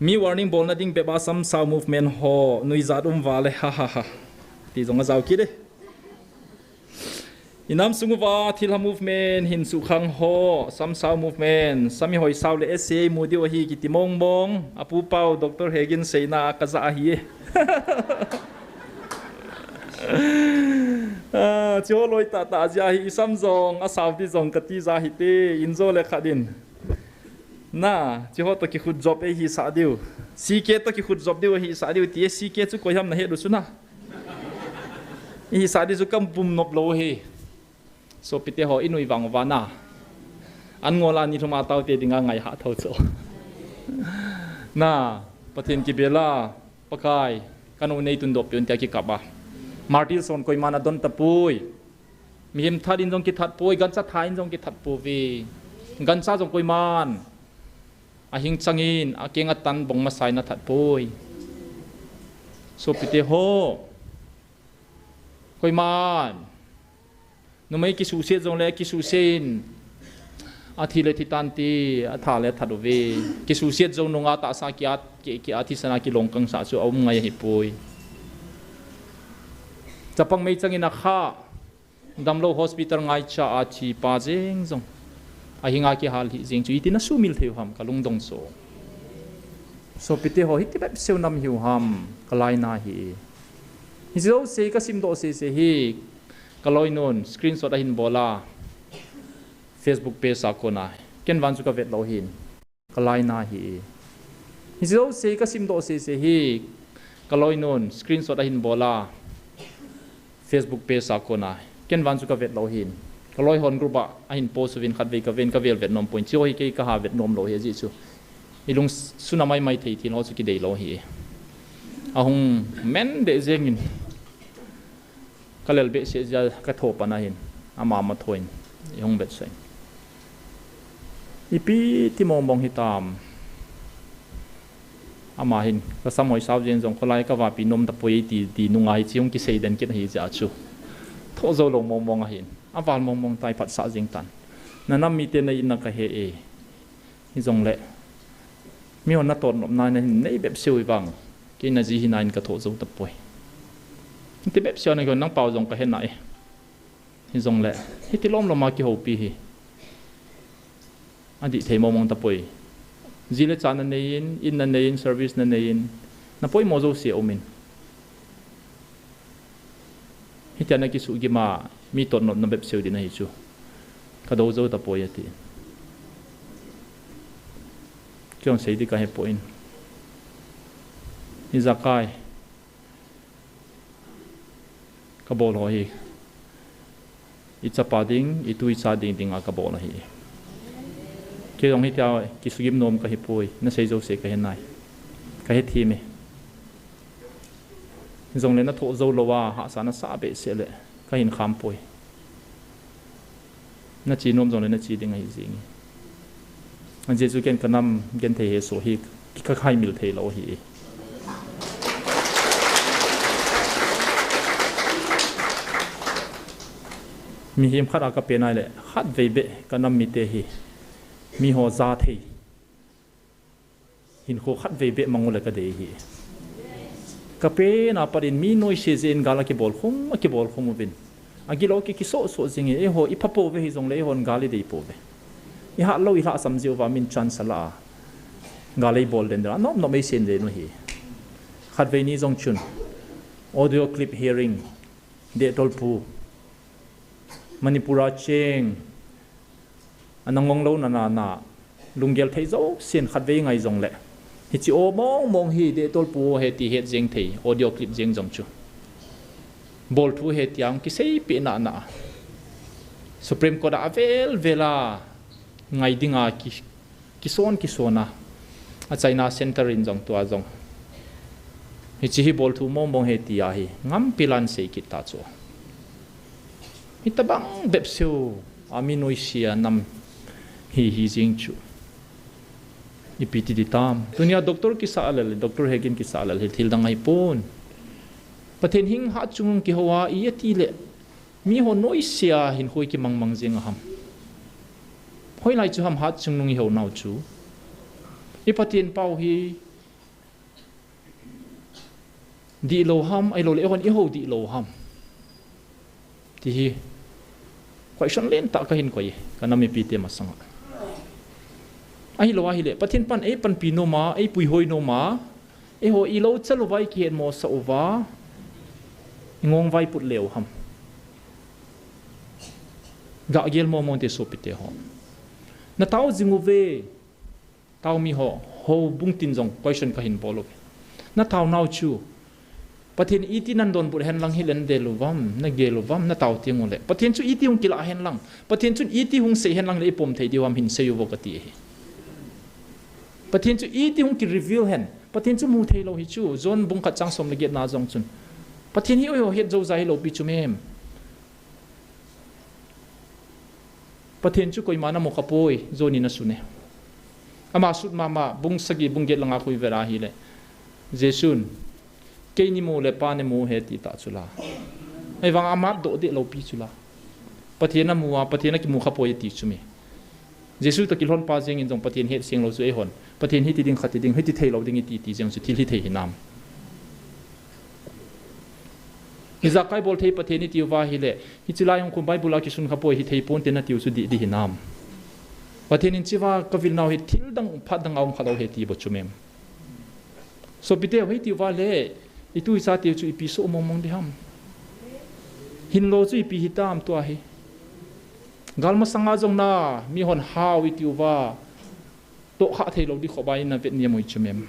Mi warning bolna ding bep a samsao movement ho, nuijat um vale, ha ha ha. Ti jong ajao kit e. Inam sung uva thilha movement hin suhkhang ho, samsao movement, sami hoi sao le S A mu diu ahi kiti mong mong, apu pau Doctor Hegin seina kaja ahi e. Ah, chiho loi tah tah jia hi, isam jong asao di jong kati ja hite, injo le khat in. Na, chiho to kikhut jop ei hisah diu. C K to kikhut jop diu hisah diu, ti e C K chu koi ham nahet u chu na. Ihisah diu chu kam pum nop lou hi. Sopite ho inui vang uva na. An ngol a ni lhum a taote dinga ngai ha tho chu. Na, Pathen kibel a, Pakai, kanu nei tun dop piun tia kikap a. Martyr son koiman adon tapoi. Mihem that in jong kithat poi, gancha that in jong kithat pouve. Gancha jong koiman ahing changin, akeng atan bong masa in athat poi. Sopite ho. Koiman. Numei kisuhset jongle kisuhset in. Athi le thi tante, atha le that uve. Kisuhset jong nunga tahsa ki at, ki, ki athi sana kilong kangsa chu aum ngai ahipoi. Chapang meichang in akha. Damlou hospital ngaicha a thi pa jeng jong. Ahinga kihal hi jeng chu iti na sumil thei u ham kalungdong so. Sopite ho hiti bep seu nam hiu ham kalaina hi. Hiche jouse kasim doh sese hi kaloinun screenshot ahin bol a Facebook page a kona. Ken vang chu kavet lou hin. Kalaina hi. Hiche jouse kasim doh sese hi kaloinun screenshot ahin bol a. Facebook page a kona ken vang chu ka vet lou hin. Ka loi hon group a ahin post uvin khat vei ka ven ka vel vet nom poi. Chu hi kei ka ha vet nom lou hi ji chu. I lung suna mai mai thei thil ho chu kidei lou hi. Ahung men de jeng in. Ka lel be se ja ka tho pa na hin. Ama ma tho in. I hung vet sai. Ipi ti mong mong hi tam. Ama hin, ka sam hoi sau jeng jong kholai ka vapi nom ta poi ti, ti nunga hi chi hung kisei den kit hi ja chu. Tho zo lo mong mong ahin. Aval mong mong tai phat sa jeng tan. Na nam mite na in na ka he e. Hi jong le. Mi hon na tot nop na na hin nei bep seu i vang. Kei na ji hi na in ka tho zo ta poi. Ti bep seu na ko nang pau jong ka he na e. Hi jong le. Hi ti lom lom a ki ho pi hi. Adih thei mong mong ta poi. Ji le cha na nei in, in na nei in, service na nei in, na poimo jo se um in. Hitia na kisuh gim a, mi tot nop na bep seu din ahi chu. Ka do jo ta poi ati. Kiong sei di ka he poi in. Hi ja kai. Ka bol ho hi. I chapa ding, i tu i cha ding ding a ka bol ahi. Kei jong hitia kisugim nom ka hi poi, na sei jo se ka he nai. Ka he thi me. Jong le na tho zo lo a, ha sa na sa be se le, ka hin kham poi. Na chi nom jong le na chi ding ahi jing. An Jesu ken ka nam gen thei he so hi ki ka khai mil thei lo hi. Mi him khat a ka pe nai le khat vei be ka nam mi te hi. Mi ho ja thei. Hin kho khat vei be mang u le ka dei hi. Ka pe na pa din mi noi se je in gal a ki bol khum, a ki bol khum u vin. A gilo ki ki so so jing e, eiho i pha po ve hi jong le eihon gal i dei po ve. I ha lo i hla sam jiu va min chance a la a. Gal ei bol den den a, nom nom ei sen den u hi. Khat vei ni jong chun. Audio clip hearing. Dehtol pu. Manipur a cheng. Ana ngong lo na na na. Lunggel thei jo sin khat vei ngai jong le. Hichi o mong mong hi Dehtol pu he ti het jeng thei. Audio clip jeng jong chu. Bol thu he tiang kisei pe na na. Supreme Court a vel vel a ngai ding a ki, kison kison a. A China Center in jong tua jong. Hichi hi bol thu mong mong he ti a hi. Ngam pilan sei kit ta chu. Hi ta bang bep siu. A mi noi sia nam hi hi jing chu. Ipi ti di tam. Tunia doctor kisa lel, doctor he kin kisa lel, hi thil dang ai pon. Pathen hing ha chung ki ho a i a ti le. Mi ho noi sia hin hoi ki mang mang jeng a ham. Hoi lai chu ham ha chung nung i ho nau chu. I Pathen pau hi di lo ham, ai lo le hon i ho di lo ham. Ti hi. Koi son len ta ka hin koi, ka nam i pi te ma sanga. Ai lo a hi le, Pathen pan ei pan pi no ma, ei pui hoi no ma. Eiho i lo cha lo vai ki het mo sa u va. I ngong vai put leu ham. Ga gel mo mo te so pi te ho. Na tau jing u ve. Tau mi ho. Ho bung tin jong question ka hin bol u ve. Na tau nau chu. Pathen iti nan don bul hen lang hi len de lo vam. Na gel lo vam. Na tau ti ngu le. Pathen chu iti hung kila hen lang. Pathen chun iti hung sei hen lang le i pom thei di vam hin sei u vo ka ti hi. Pathen chu iti hung ki reveal hen. Pathen chu mu thei lo hi chu, John bung khat chang som le get na jong chun. Pathen hi oi ho het jo jai lo pi chu mem. Pathen chu koima na mo kha poi, John in a sun e. Ama sut mama, bung sagi, bung get langa khui vera hi le. Jesun, kei ni mu le pa ni mu he ti ta chu la. Ei vang ama do de lo pi chu la. Pathen a mu a, Pathen a ki mu kha poi ti chu mi. Jesu toh kilhon pa jeng in jong Pathen het seng lo chu ei hon. Pathen hi ti ding kha ti ding, hi ti thei lo ding i ti ti jeng chu thil hi thei hi nam. Ijakai bol thei Pathen i ti uva hi le, hi chi lai hung kum Bible a kisun kha poi hi thei pon te na ti u chu di, di hi nam. Pathen in chiva ka vil nau hi thil dang phat dang a um kha lo he ti bo chu mem. So pi te hoi ti uva le, i tu i cha te chu i pi so mong mong di ham. Hin lo chu i pi hi tam tua hi. Gal masanga jong na, mi hon hau i ti uva. Toh kha thei lo di kho bai na vet ni a mui chu mem.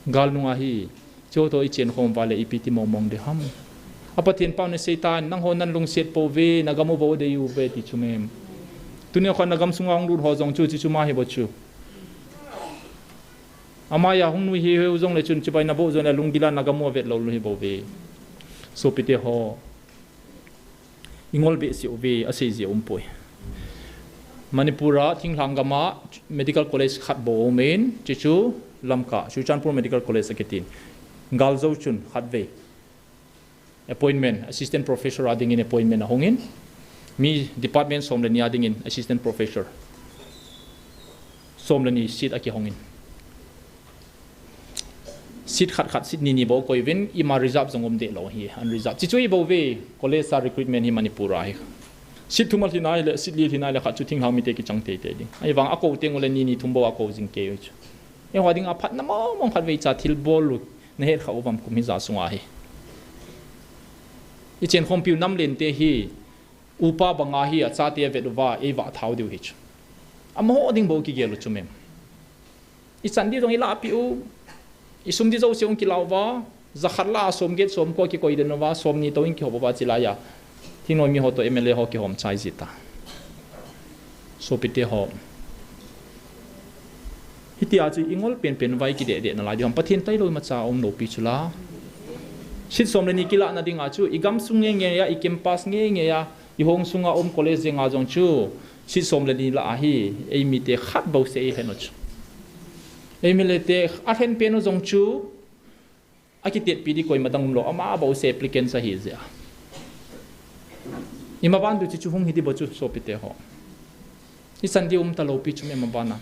Gal nunga hi, Chuto i chen khom vale ipi ti mong mong de ham. A Pathen pau ne Satan, nangho nan lungset pouve, nagam u bou dei uve ti chu mem. Tunia kho nagam sunga hung lut ho jong chu, chu chu ma hi bou chu. Amaya hung nui hi heu jong le chun chibai na bou jong le lunggila nagam u vet lou lu hi bouve. Sopite ho. I ngol behseh uve, asei jeh um poi. Manipur a thinglhang gam a medical college khat bou um in, chuchu Lamka, Churachandpur Medical College akitin. Gal jou chun khat vei. Appointment, assistant professor a dingin appointment ahung in. Mi department som le ni a dingin assistant professor. Som le ni seat akihong in. Seat khat khat, seat ni ni bou koi uvin, ima reserve jong um deh lou hi, unreserved. Chuchu hi bouve, college a recruitment hi Manipur a hi. Seat thum alhin ahile, seat li alhin ahile khat chu thinglhang mite kichang teitei ding. Ahivang akou teng ule ni ni thum bou akou jing kei u chu. Eiho dinga phatna mong mong khat vei cha thilbol u, nahet kha uvam kum hija sunga hi. I chen khompiu nam lente hi, upa banga hi achate avet uva, eivah thau diu hi chu. Amaho ding bou kigel u chu mem. I chan di jong i lahpeh u, i sum di jouse hung kilah uva, jakhat lah a som get som ko kikoi den uva, som ni tou in kihop uva chilai a. Thingnoi mi ho toh M L A ho kihom chai ji ta. Sopite ho. Hitia chu i ngol penpen uva i kideh deh nalai diu ham, Pathen tailou imacha um lou pi chu la. Seat som le ni kilah na dinga chu, i gamsung ngei ngei a, i campus ngei ngei a, i hong sunga um college jenga jong chu, seat som le ni lah ahi, eimite khat bouseh eilhen u chu. Eimite alhen pen u jong chu, akitetpi di koima dang umlou, ama bouseh applicants ahi jeh a. Ima ban tu chu hung hi di bou chu sopite ho. I chan di um talou pi chu mem, ima bana.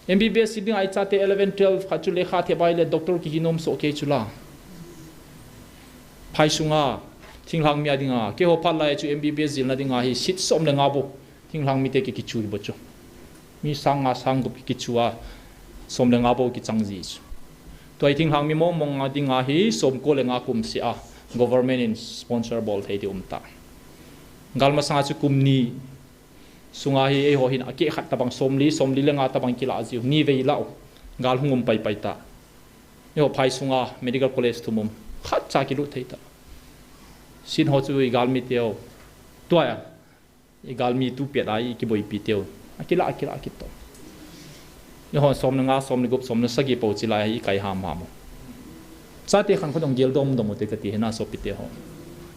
M B B S seat dinga i chate eleven, twelve khat chu lekha thep a ahile doctor kihi nom soh kei chu la. Phai sunga, thinglhang mi a dinga, keiho phat lai chu M B B S jilna dinga hi seat som le nga bou. Thinglhang mite ki kichu hi bou chu. Mi sang nga sang gup ki kichu a, som le nga bou kichang ji chu. Tua hi thinglhang mi mong mong a dinga hi som ko le nga kum seh a, government in sponsor bol thei di um ta. Gal masanga chu kum ni sunga hi eiho hin akeh khat tabang som li, som li le nga tabang kilah jiu, ni vei lah u. Gal hung um pai pai ta. Eiho phai sunga medical college thum um, khat cha kilut thei ta. Seat ho chu i galmi teu. Tua a. I galmi tu pet a i kiboipi teu. Akilah, akilah, akito. Eiho som le nga, som le gup, som le sagi pou chilai a i kai ham ham u. Chate khan kho dong gel dom dom u te kati hi na sopite ho.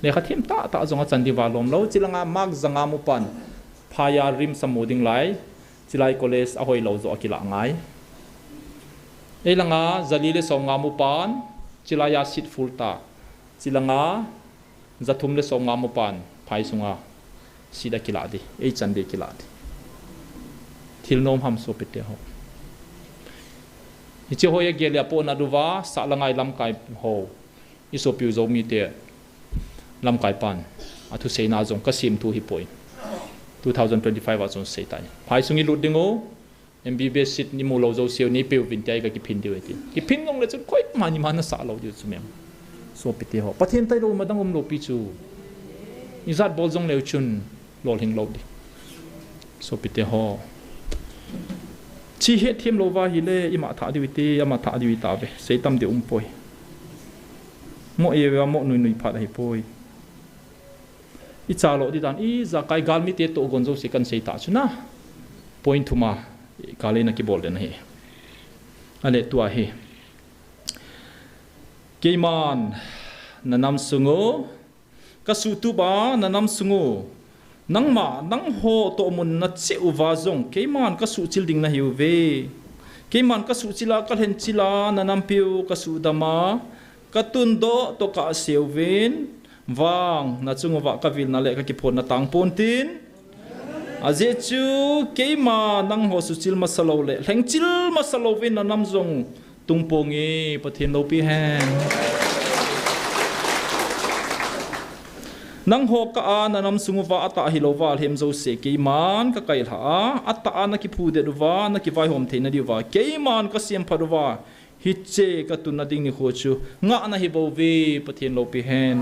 Lekha them tah tah jong achan di valom lou, chilanga mark ja nga mu pan. Phai a RIMS a mu ding lai. Chilai college ahoi lou joh akilah ngai. Eilanga ja li le som nga mu pan. Chilai a seat full ta. Chilanga ja thum le som nga mu pan, phai sunga seat akilah di, ei chan di kilah di. Thil nom ham sopite ho. Hiche hoi a gel a po na duva, sahlang a i lamkai ho. I sopiu Zomite lamkai pan. Athuseina jong ka sim thu hi poi. Two thousand twenty-five a chun sei tai. Phai sung i lut ding u. M B B S seat ni mu lou jouse u nei peu vin tia i ka kiphin diu e ti. Kiphin nung le chun koima ni ma na sah lou diu chu mem. Sopite ho. Pathen tailou ma dang um lou pi chu. I jat bol jong leu chun lolhing lou di. Sopite ho. Chi het them lou va hile ima tha diu i ti, ama tha diu i ta ve. Sei tam di um poi. Mo e ve mo nui nui phat ahi poi. I cha lou di dan, i jakai galmite toh gon jouse kan sei ta chu na. Point thum a, ka le na kibol den ahi. Ale tua hi. Keiman, na nam sung u, ka suhtup a, na nam sung u. Nangma, nangho toh mun na cheh uva jong, keiman ka suhchil ding na hiu ve. Keiman ka suhchil a, ka lhenchil a, na nampiu ka suhdam a, ka tundoh toh ka seuvin, vang, na chung uva ka vilna le ka kiphonna tang pon tin. Ajeh chu, keima nangho suhchil masa lou le, lhengchil masa louvin na nam jong tung ponge, Pathen loupi hen. Nangho kah a na nam sung uva atah hilou va lhem jouse keiman ka kailhah a, atah a na kiphudet uva, na kivaihom theina diuva, keiman ka semphat uva, hiche ka tunna ding nikho chu ngah na hi bouve, Pathen loupi hen.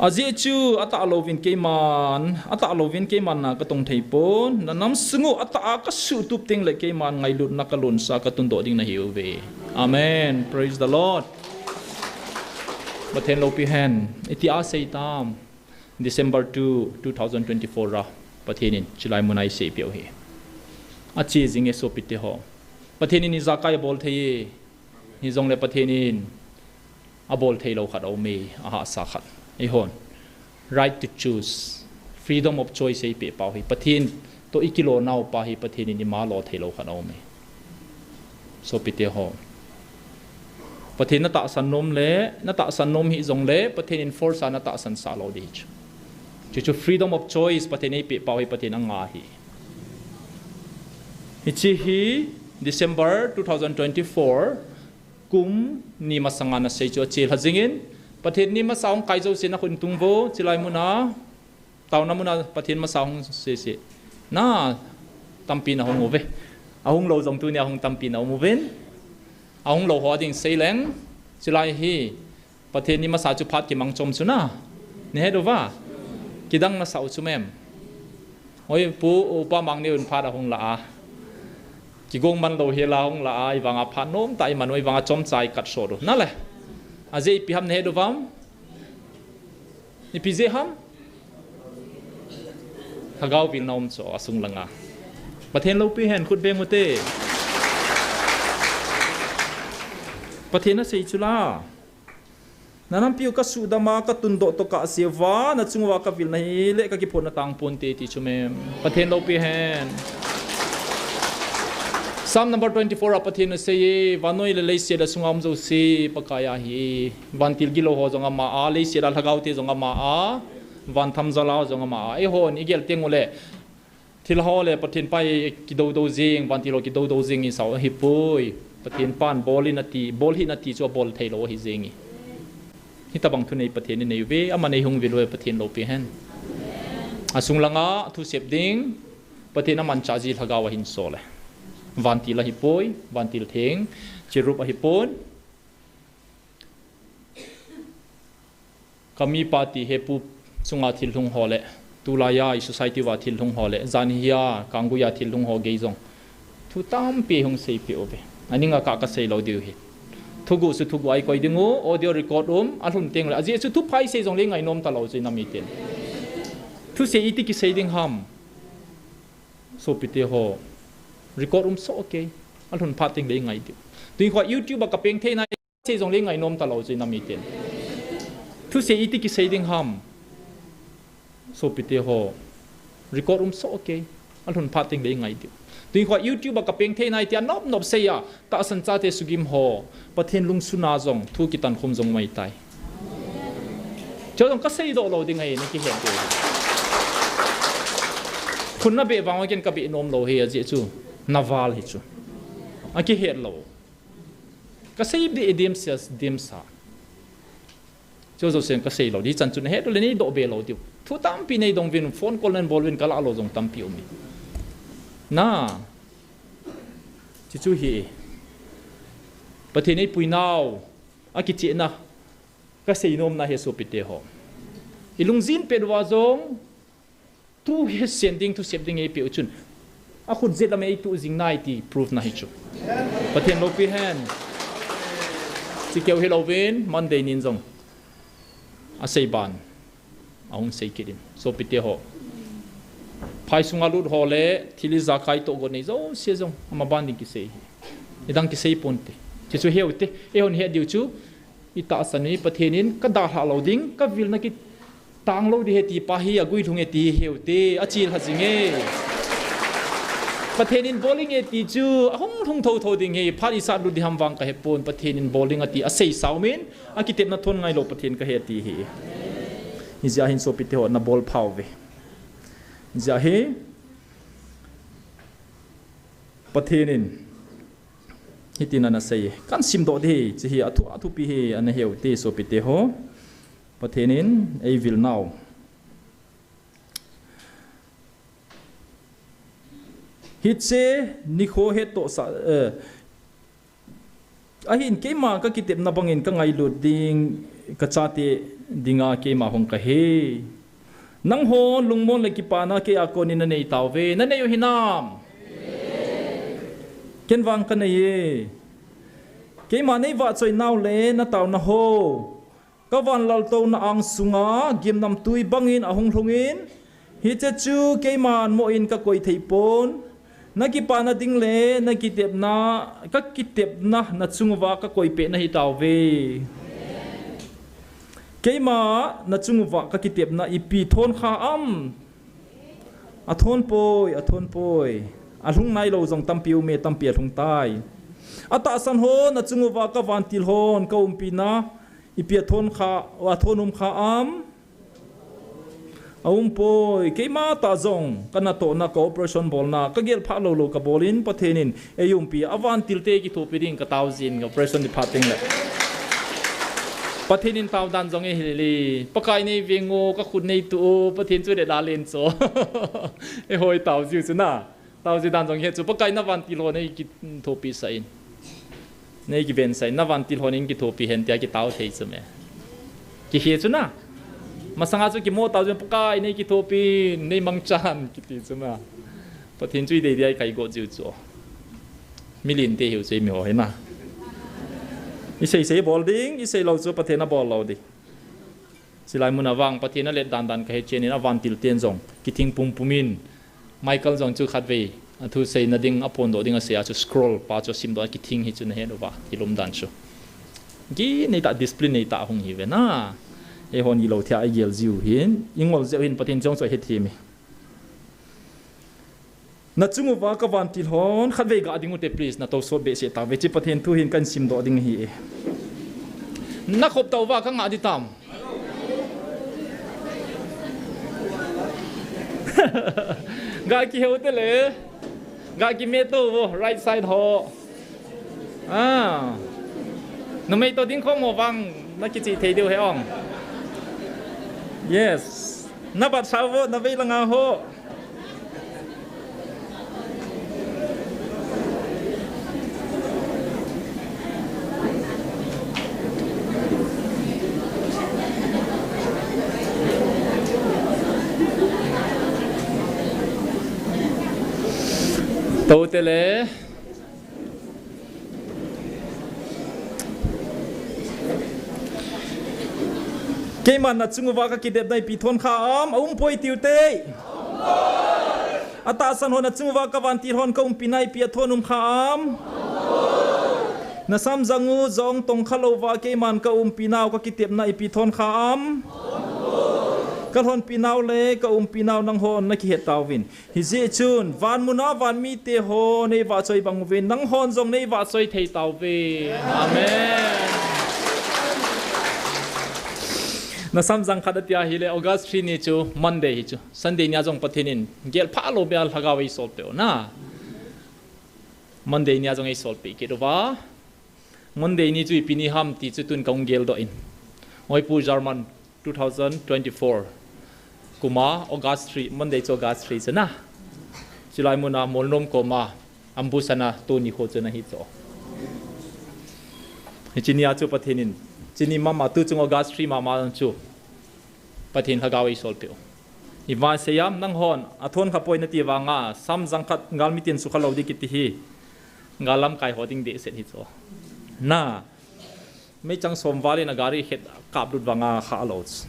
Ajeh chu atah louvin keiman, atah louvin keiman na ka tong thei pon, na nam sung u atah a ka suhtup teng le keiman ngailutna ka lonsa ka tundoh ding na hiuve. Amen. Praise the Lord. Pathen loupi hen. Iti a sei tam. December two, two thousand twenty-four a Pathen in chulai muna eisei peh u hi. Ache jing e sopite ho. Pathen in ijakai abol thei e. Hijongle Pathen in abol thei lou khat aume, ahahsa khat. Eihon. Right to choose. Freedom of choice eipeh pau hi. Pathen toh ikilo nau pa hi Pathen in ima lo thei lou khat aume. Sopite ho. Pathen natahsan nom le, natahsan nom hijongle, Pathen in force a natahsan sah lou ding chu. Chuchu freedom of choice Pathen eipeh pau hi Pathen anga hi. Hiche hi December two thousand twenty-four, kum ni masanga nasei chu ache lha jingin, Pathen ni masa hung kai jouse nakhut tung vo, chulai muna, taona muna Pathen masa hung sese. Na, tampi nahung uve. Ahung lou jong tuni ahung tampi na um uvin. Ahung lou ho ding sei leng, chulai hi, Pathen ni masa chu phat kimang chom chu na. Nahet uva. Kidang nasah u chu mem. Oi, pu, upa Mangneo in phat ahung la a. Kigong man lou hela hung la a, ivanga phat nom tah iman u, ivanga chomcha ikat sot u. Nale. Ajeh ipi ham nahet uvam? Ipi jeh ham? Lhagao vilna um chu asung langa. Pathen loupi hen, khut beng ute. Pathen asei chu la. Nanampiu kasuhdam a, katundoh toh kahseuva, nachung uva kavilna hile kakiphonna tang ponte ti chu mem. Pathen loupi hen. Psalm number twenty-four a Pathen in asei e, vannoi le leiset le asunga um jouse Pakai a ahi. Vantil gilou ho jong ama a, leiset a lhagao te jong ama a, van thamjal a jong ama a. Eihon igel teng ule, thilha ho le Pathen pa hi kidodo jing, vantil ho kidodo jing isah u ahipoi. Pathen pan bol in ati, bol hih in ati chu abol thei lou ahi jing e. Hitabang thunei Pathen in anei uve, aman eihung vil uve, Pathen loupi hen. Asung langa thusep ding, Pathen amanchah ji lhagao ahin sol e. Vantil ahipoi, vantil theng, cherub ahipon. Kami pa ti hepu chunga thil lhung ho le, tulai a i society uva thil lhung ho le, janhi a, kanggui a thil lhung ho gei jong. Thu tampi hung seipeh uve. Aning a ka, kasei lou diu hi. Thuguh chu thuguh a ikoi ding u, audio record um, alhun teng le. Ajeh chu thupha isei jongle ingainom talou chu inam ite. Thusei iti kisei ding ham. Sopite ho. Record um soh kei. Alhun phat teng le ingai diu. Tuin kho YouTube a kapeng thei nai. Sei jongle ingainom talou chu inam ite. Thusei iti kisei ding ham. Sopite ho. Record um soh kei. Alhun phat teng le ingai diu. Tuin kho YouTube a kapeng thei nai tia nop nop sei a. Tahsan chate sugim ho. Pathen lungsung a jong. Thu kitan khum jong mai tai. Chu jong kasei doh lou ding ahi, nakihet diu. Khun nabeh vang a ken kabeh nom lou hi ajeh chu. Naval hi chu. Akihet lou. Kasei deh dimsa, dimsa. Chu jouse kasei lou ding, hichan chu nahet u le neidoh be lou diu. Thu tampi neidong uvin, phone call neibol uvin, kalah lou jong tampi um e. Na. Chuchu hi. Pathen eipui nau. Akichehna. Kasei nomna hi sopite ho. Ilungjin pet uva jong. Thu hesen ding, thusep ding eipeh u chun. Akhut jet lam eituh jing nai ti proof na hi chu. Pathen loupi hen. Chikeu hilouvin, Monday nin jong. Asei ban. Ahung sei kit in. Sopite ho. Phai sunga lut ho le, thil ijakai toh got nei jouse jong. Ama ban ding kisei hi. Idang kisei ponte. Chuchu heute. Eihon het diu chu. Itahsan u hi Pathen in kadalhah lou ding, kavilna kitang lou ding ahi ti pa hi, aguilhung e ti hi heute, achil ha jing e. Pathen in bol inge ti chu, ahung lhung thotho ding ahi, phat isat lut ding ham vang kahepon, Pathen in bol ding ati, asei sau min, akitepna thon ngailou Pathen kahi ati hi. Hijeh hin sopite ho nabol phauve. Hijeh hin, Pathen in, Hitin anasei, kahin simdoh ding, hiche hi athu, athupi hi, ana heute, sopite ho. Pathen in, eivil nau. Hiche, nikho hettohsah, eh, ahin keima kakitepna bangin kangailut ding, kachate dinga keima hung kahi. Nangho lungmon le kipana keiya konin nanei tauve, nanei u hinam? Ken vang kanei e. Keima nei vahchoi nau le na tauna ho, ka van laltouna ang sunga gimnamtui bangin ahung lhungin, hiche chu keiman moh in ka koi thei pon, na kipana ding le na kitepna, ka kitepna na chung uva ka koi peh na hi tauve. Keima na chung uva ka kitepna ipi thon kha am? A thon poi, a thon poi. A lhung nai lo jong tampi um e, tampi a lhung tai. A tahsan ho na chung uva ka vantil hon ka umpi na ipi a thon kha, a thon um kha am? A um poi. Keima tah jong ka natohna, ka operation bolna ka gel pha lo lo ka bol in, Pathen in ei umpi a, vantil te kithopi ding ka tao jin, operation ni pha teng le. Pathen in tao dan jong ei hil e. Pakai nei veng o, ka khut nei tu o, Pathen chu le da len cho. Ei hoi tao jiu chu na. Tao ji dan jong hi chu, Pakai na vantil ho nei kithopi sah in. Nei kiven sah in, na vantil hon in kithopi hen tia kitao thei chu me. Kihe chu na. Masanga chu kimo tao chu, Pakai nei kithopi, nei mangchan kiti chu na. Pathen chu i dei dia i kai go jiu chu. Milin te hiu chu i mi ho hi na. I sei sei bol ding, i sei lo chu Pathen a bol lo ding. Chilai mun a vang Pathen a let dan dan ka he chen in, a vantil ten jong kithing pum pum in, Michael jong chu khatvei a thu seina ding, a phondoh ding a sei a chu scroll pa chu simdoh a kithing hi chu na he uva, thil um dan chu. Ki nei ta, discipline nei ta hung hi ve na. Ei hon i lo thia i gel jiu hin, i ngol jiu hin Pathen jong chu a he thim e. Na chung uva ka vantil hon, khatvei ga ding u te, please, na to sot behseh tauve, hiche Pathen thu hin kan simdoh ding ahi e. Na khop tauva ka ngah di tam? Ga kiheu te le, ga kime to vo, right side ho. Ah. Numei to ding khom ho vang, na kichih thei diu he ong. Yes. Na bat sao vo, na vei langa ho. Tou te le. Keiman na chung uva ka kitepna ipi thon kha am? A um poi tiu te. A tahsan hon, na chung uva ka vantil hon ka umpi na ipi a thon um kha am? Na samjang u jong tong kha louva keiman ka umpi nau ka kitepna ipi thon kha am? Ka lhonpi nau le ka umpi nau nang hon na kihet tauvin. Hijeh chun, van muna van mite ho nei vahchoi bang uvin, nang hon jong nei vahchoi thei tauve. Amen. Na samjang khat atia hile, August three ni chu Monday hi chu. Sunday nia jong Pathen in gel pha lou beh a lhagao ei sol peh u na. Monday nia jong ei sol peh kit uva. Monday ni chu ipi ni ham ti chu tun ka hung geldoh in. Oipu German two thousand twenty-four. Kuma August three, Monday chu August three chu na. Chulai muna Molnom koma ambush ana tuni kho chu na hi chu. Hiche nia chu Pathen in. Chini mama tu chung August three mama chu. Pathen lhagao ei sol peh u. I va seiam nang hon, a thon kha poi nati vanga, samjang khat galmi tin sukha lou di kiti hi. Gal lamkai ho ding dehset hi chu. Na. Meichang som val in a gari khet kap lut vanga kha lou chu.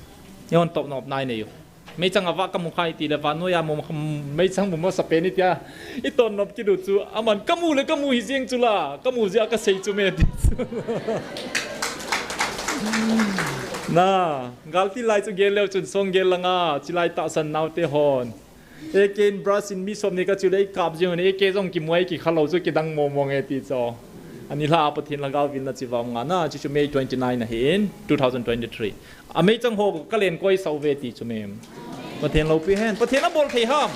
Eihon top nop nai nei u. Meichang a va ka mu khai ti le vannoi a mu, meichang mu masa pen i tia. I ton nop kidu chu. Aman ka mu le ka mu hi jeng chu la. Ka mu jeh a ka sei chu me ti chu. Na, gal til lai chu gel leu chun song gel langa, chilai tahsan nau te hon. Ek in brush in mi som ni ka chu le i kap jeng u ne, ek jong kimuai ki kha lou chu kidang mo mo nge ti chu. Ani lha Pathen lhagao vilna chi vang nga na, chu chu May twenty-nine ahin, two thousand twenty-three. A meichang ho ka len koi sau ve ti chu mem. Pathen loupi hen, Pathen a bol thei ham.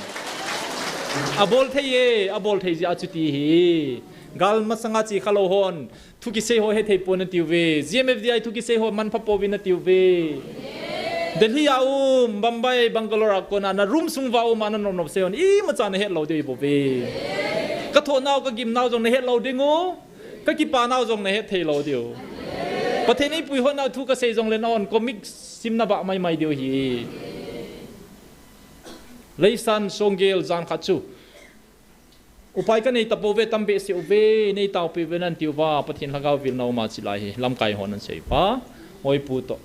A bol thei e, a bol thei jeh a chu ti hi. Gal masanga chi kha lou hon, thu kisei ho he thei pon na tiu ve. G M F D I thu kisei ho man pha pouvin na tiu ve. Delhi a um, Bombay, Bangalore a kona, na room sung va um a na nop nop sei hon. Imacha na het lou diu i bou ve. Ka thoh nau, ka gim nau jong na het lou ding u. Ka kipa nau jong na het thei lou diu. Pathen in eipui hon nau thu ka sei jong le na hon comic sim na bah mai mai diu hi. Leisan song gel jan khat chu. Upai kanei tapouve, tam behseh uve, nei taopeh uvin nati uva, Pathen Lhagao vilna uma chilai hi lamkai hon ahin seipa, oipu toh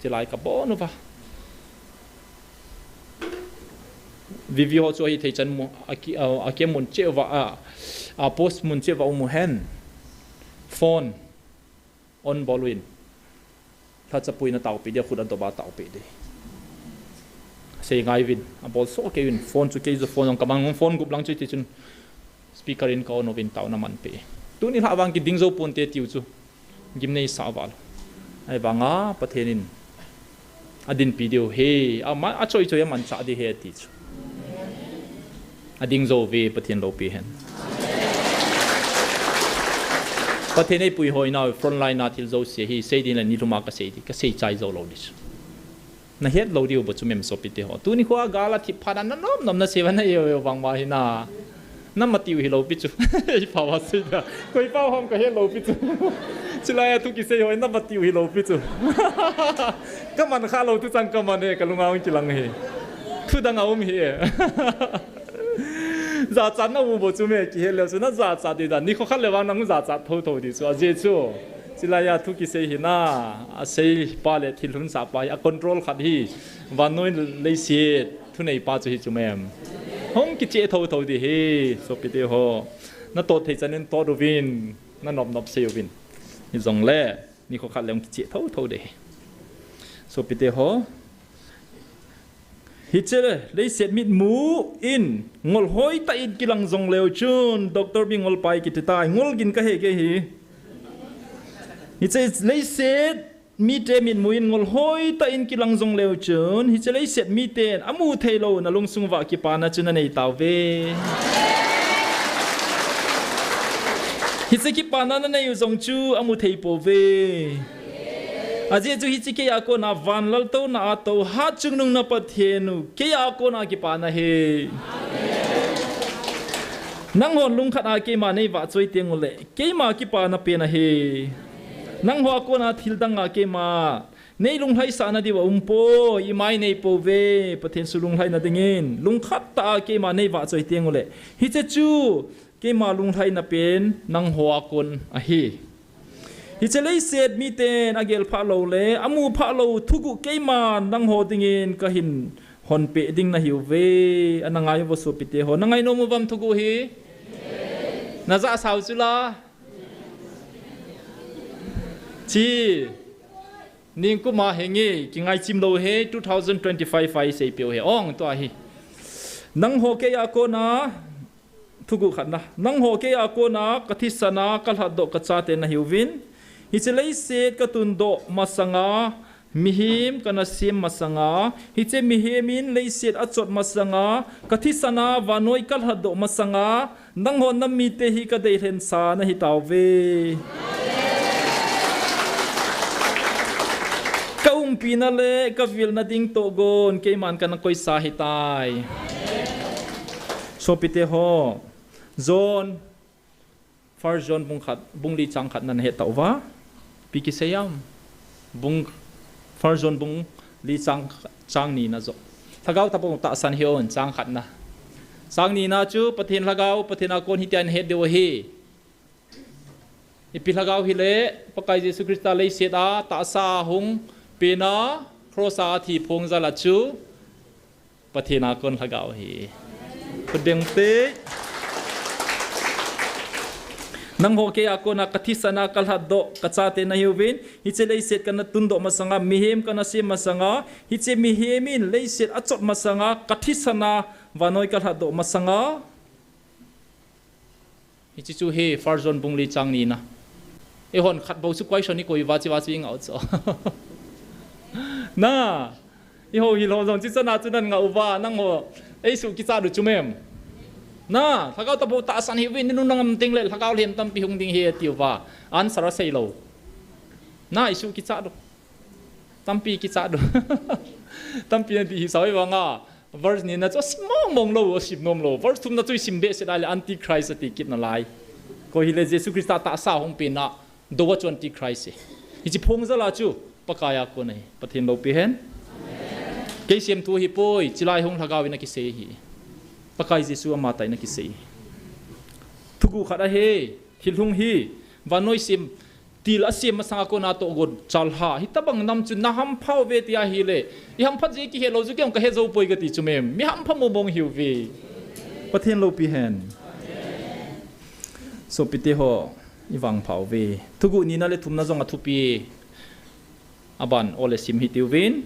chilai kabon uva. VV ho chu ahithei chan mu, aki, a, akem mun cheh uva, a, a post mun cheh uva um uhen. Phone on bol uvin. Lhachapuina taopeh dia, khut adoh a taopeh dia. Sei ngai uvin, abol soh kei uvin, phone chu kei jong phone jong kamang, phone gup lang chu hiti chun speaker in ka on uvin taona manpeh. Tuni lhah vang kiding jou ponte tiu chu gimnei sah val. Ahivanga Pathen in adinpi diu ahi, ama, achoi choi amanchah ding ahi ati chu. Ading jou uve, Pathen loupi hen. Pathen eipuihoi nau, frontline a thil jouse hi sei ding le nilhum a kasei ding, kasei chai jou lou ding chu. Nahet lou diu bou chu mem sopite ho. Tuni khoa gal a thip phat a nanom nom nasei uva na eu eu vang uva hi na. Namatiu hilou pi chu. Eipao a sei dia. Koipao ham kahet lou pi chu. Chulai a thu kisei hoi namatiu hilou pi chu. Kaman kha lou tu chang kaman e, kalunga hung kilang hi. Thu dang aum hi e. Jachat na um bou chu me kihet leu chu najachat ding dan. Nikho khat le vang nahung jachat thotho ding chu. Ajeh chu. Chulai a thu kisei hi na. Aseipa le thil hunsahpa hi. A control khat hi. Vannoi leiset. Thuneipa chu hi chu mem. Hung kicheh thotho ding hi. Sopite ho. Natot thei chan in tot uvin. Nanop nop sei uvin. Hijongle. Nikho khat le hung kicheh thotho ding hi. Sopite ho. Hiche leiset mitmu in ngol hoitah in kilang jongleu chun, Doctor Bingol Pai kiti tai, ngol gin kahe kei hi. Hiche leiset mite mitmu in ngol hoitah in kilang jongleu chun, hiche leiset miten amu theilou nalungsung uva kipana chu nanei tauve. Hiche kipana nanei u jong chu amu thei pouve. Ajeh chu hiche keiya kona van laltouna a tou hatchungnung na Pathen u keiya kona kipana ahi. Nanghon lungkhat a keima neivahchoi teng uleh keima kipana pen ahi. Nangho a kona thil danga keima neilunglhaisah nadiu aumpoi, imai neipouve, Pathen su lunglhaina dingin lungkhat tah a keima neivahchoi teng uleh hiche chu keima lunglhaina pen nangho a kon ahi. Hiche leiset miten agel phah lou le amu phah lou thuguh keiman nangho dingin kahin honpeh ding nahiuve. Ana ngai uvo sopite ho, nangai nom uvam thuguh hi? Najah sao chula. Chi. Ningkuma henge, kingai chim lou he, two thousand twenty-five a iseipeh u he. Ong tua hi. Nangho keiya kona thuguh khatna. Nangho keiya kona kathisana kalhatdoh kachate nahiuvin. Hiche leiset katundoh masanga, mihem kanasem masanga, hiche mihem in leiset achot masanga, kathisana vannoi kalhatdoh masanga, nanghon namite hi kadeilhensa nahitauve. Kaumpina le kavilna ding tohgon keiman kana koisa ahitai. Sopite ho, John, First John bung khat, bung li chang khatna nahet tauva? Ipi kisei am? Bung, First John bung li chang, chang nina joh. Lhagao tapou tahsan hiuvin chang khatna. Chang nina chu Pathen Lhagao, Pathen a kon hitia nahet diu ahi. Ipi Lhagao hile, Pakai Jesu Christa leiset a tahsa a hung pena, cross a athi phung jal a chu Pathen a kon Lhagao ahi. Khut beng te. Nangho keiya kona kathisana kalhatdoh kachate nahiuvin, hiche leiset kana tundoh masanga, mihem kanasem masanga, hiche mihem in leiset achot masanga, kathisana vannoi kalhatdoh masanga, Hiche chu hi First John bung li chang nina. Eihon khat bou chu question ikoi uva chu, uva chu ingah u chu. Na, ihouhil ho jong chuchan a chu nangah uva, nangho eisuh kichat u chu mem? Na, Lhagao tapou tahsan hiuvin, nunung nangam teng le Lhagao lhem tampi hung ding ahi atiuva, answer asei lou. Na, isuh kichat u. Tampi kichat u. Tampi nati hisah u vanga. Verse nina chu asim mong mong lou, asim nom lou. Verse thumna chu isim behseh a le Antichrist ati kit nalai. Koi hile Jesu Christa tahsa hung pena dou a chu Antichrist ahi. Hiche phung jal a chu Pakai a kon ahi. Pathen loupi hen. Kei semthu ahipoi, chulai hung Lhagao in akisei ahi. Pakai Jesu amatah in akisei. Thu khat ahi, thil hung hi, vannoi sem, til a sem masang a kona togon chalha. Hitabang nam chu na hampha uve tia ahile, i hamphat jeh kihe lou chu kei jong kahe jou poi kati chu mem. Mi hampha mong mong hiuve. Pathen loupi hen. Sopite ho, i vangpha uve. Thuguh nina le thumna jong athupi. Aban ole sim hitiuvin.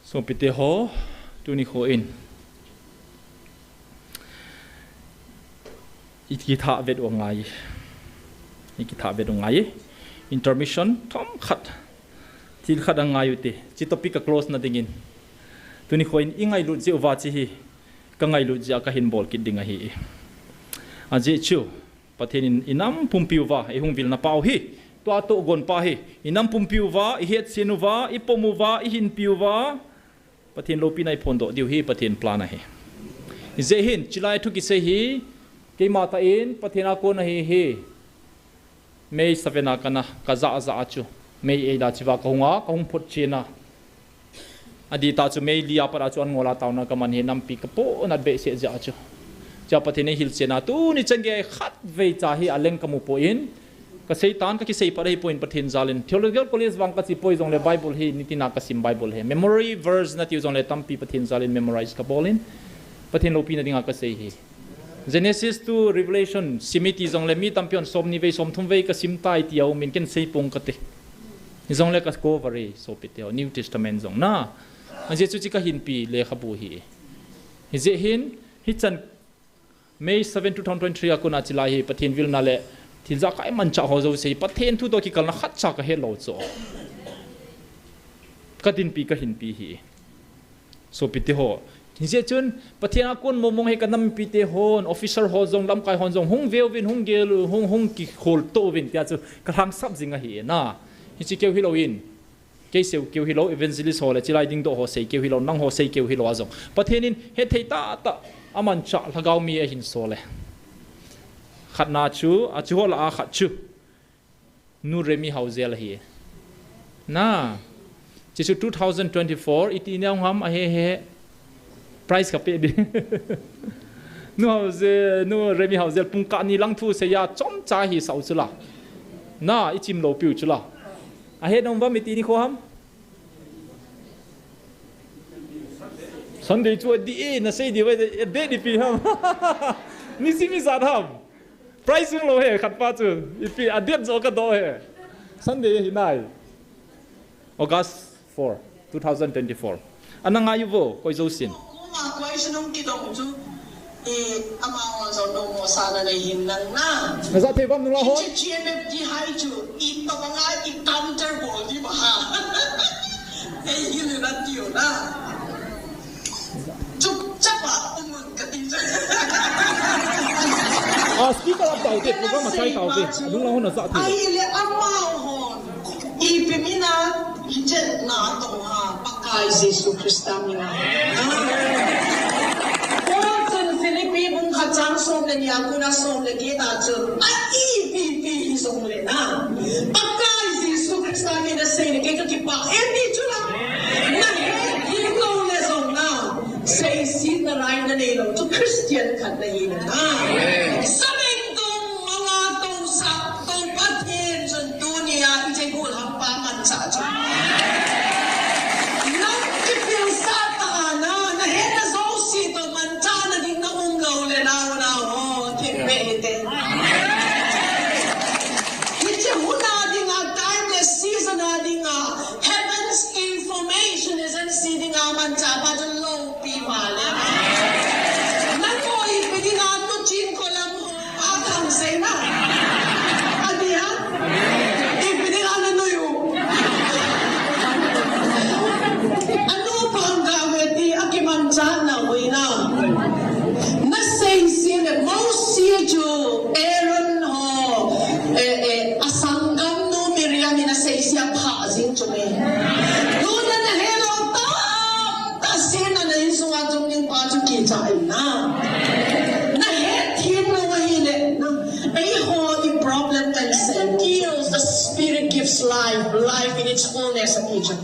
Sopite ho, tuni kho in i kithah vet u angai. I kithah vet u angai. Intermission thomkhat. Thil khat angai ute. Chi topic a close na dingin. Tuni kho in i ngailut jeh uva chi hi. Ka ngailut jeh a kahin bol kit ding ahi. Ajeh chu. Pathen in i nam pumpi uva, i hung vilna pau hi. Tua togon pa hi. I nam pumpi uva, i hetchen uva, i pom uva, i hinpi uva. Pathen loupina i phondoh diu hi, Pathen plan ahi. Hijeh hin, chulai thu kisei hi, keima tah in, Pathen a kon ahi hi. May seven a kana, ka jah jah a chu. May eight a chiva ka hung a, ka hung photchen a. Adih tah chu May li a pat a chu an ngol a taona ka man hi nampi ka ponat behseh jeh a chu. Chua Pathen in hilchen a tuni chan gei khatvei cha hi a leng ka mu poi. Ka seitan ka kisei pat ahi poi Pathen jal in. Theological College vang ka che poi jongle Bible hi nitin a ka sim Bible hi. Memory verse na tiu jongle tampi Pathen jal in memorize ka bol in. Pathen loupina dinga ka sei hi. Genesis to Revelation sim iti jongle mi tampi hon somni vei somthum vei ka sim tai tia um in ken sei pong kate. Hijongle ka cover e sopite ho New Testament jong na. Ajeh chu chi ka hinpi lekhabu hi. Hijeh hin, hichan May seven, two thousand twenty-three a kona chulai hi Pathen vilna le thil jakai manchah ho jouse hi Pathen thu toh kikalna khatcha ka helou chu. Ka dinpi ka hinpi hi. Sopite ho. Hijeh chun Pathen a kon mong mong hi ka nampite hon, officer ho jong, lamkai hon jong, hung veuvin, hung gel u, hung, hung kikholto uvin tia chu ka lhangsap jing ahi na. Hichi keu hilou in. Kei sei keu hilou, evangelist ho le, chulai dingdoh ho sei keu hilou, nangho sei keu hilou a jong. Pathen in hethei tahtah, amanchah lhagao mi ahin sol e. Khatna chu, achu ho lah a khat chu. Nu Remi Haojel ahi. Na, chi chu two thousand twenty-four, iti neo ngam ahe he. Prize ka pe di. Nu Haojel, nu Remi Haojel, pungkah ni lang thu seiya, chomcha hi sau chula. Na, i chim lou piu chula. Ahe nom uvam iti nikho ham? Sunday chu adih e, na sei diu ve, adih ipi ham? Nisim ijat ham? Prize um lou he, khat pa chu. Ipi, adih jo ka doh he. Sunday ahi nai. August four, two thousand twenty-four. Ana ngai uvo, koi jousen. Uma koi sunung kidong chu. E, amaho jong nomo sana nei hin nang na. Na ja thei uvam nula hon? Hiche G M F D hai chu, itobanga i counter bol diu ham. Ei hil na tiu na. Chupchapa um un kati chu. A speaker up tau te, program a chai tau te. Nula hon na ja thei. Ahile amahon. Ipi mina, hiche natong ha, Pakai Jesu Christa mina. Paul chun Philippi bung khat chang som le ni a kona som le get a chun, a ipi ipi hijongle na. Pakai Jesu Christa mina seile kei kakipah e ti chu la. Na hethem lou le jong na. Seiset na rai na neilou chu Christian khat nahi na. Sabeng tong manga tong sa tong Pathen chun Tunia, hiche golhang pa manchah chu. Nang kipilsah tah a na, na hetna jouse toh manchahna ding na um lou le nao nao ho, thempe hite. Hiche hun a dinga, time le season a dinga, heaven's information agency dinga manchah pa chu lou. Pi ma le. Nang ko ipi dinga tu chin ko lam ho, a thang sei na. Adi ha? Ipi dinga na nui u. Anu pang ga ve ti a kimanchah na ui na. Na seise le Mose chu Aaron ho, eh, eh, a sanggam nu Miriam in a seise a pha jing chu me. Tuna na helou ta. Tahsa na nei sunga chung ding pa chu kicha in na. Na hethem lou ahile, na. Eiho i problem kan sei. Heals, the Spirit gives life, life in its fullness, ati chu.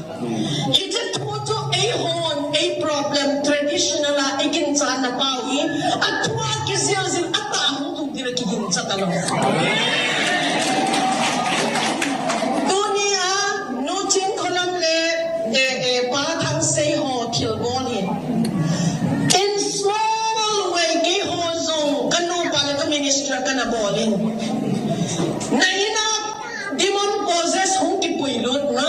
Hiche thu chu eihon, ei problem, traditional a, i ginchat na pau hi, athua kijil jil, atah hung tung ding le ki Tunia, Nu Chinkholam le, eh, eh, Pa Thangsei ho thilbol hi. In small way keiho jong, kanupa le ka minister kana bol in. Na ina demon possess hung kipui lut na.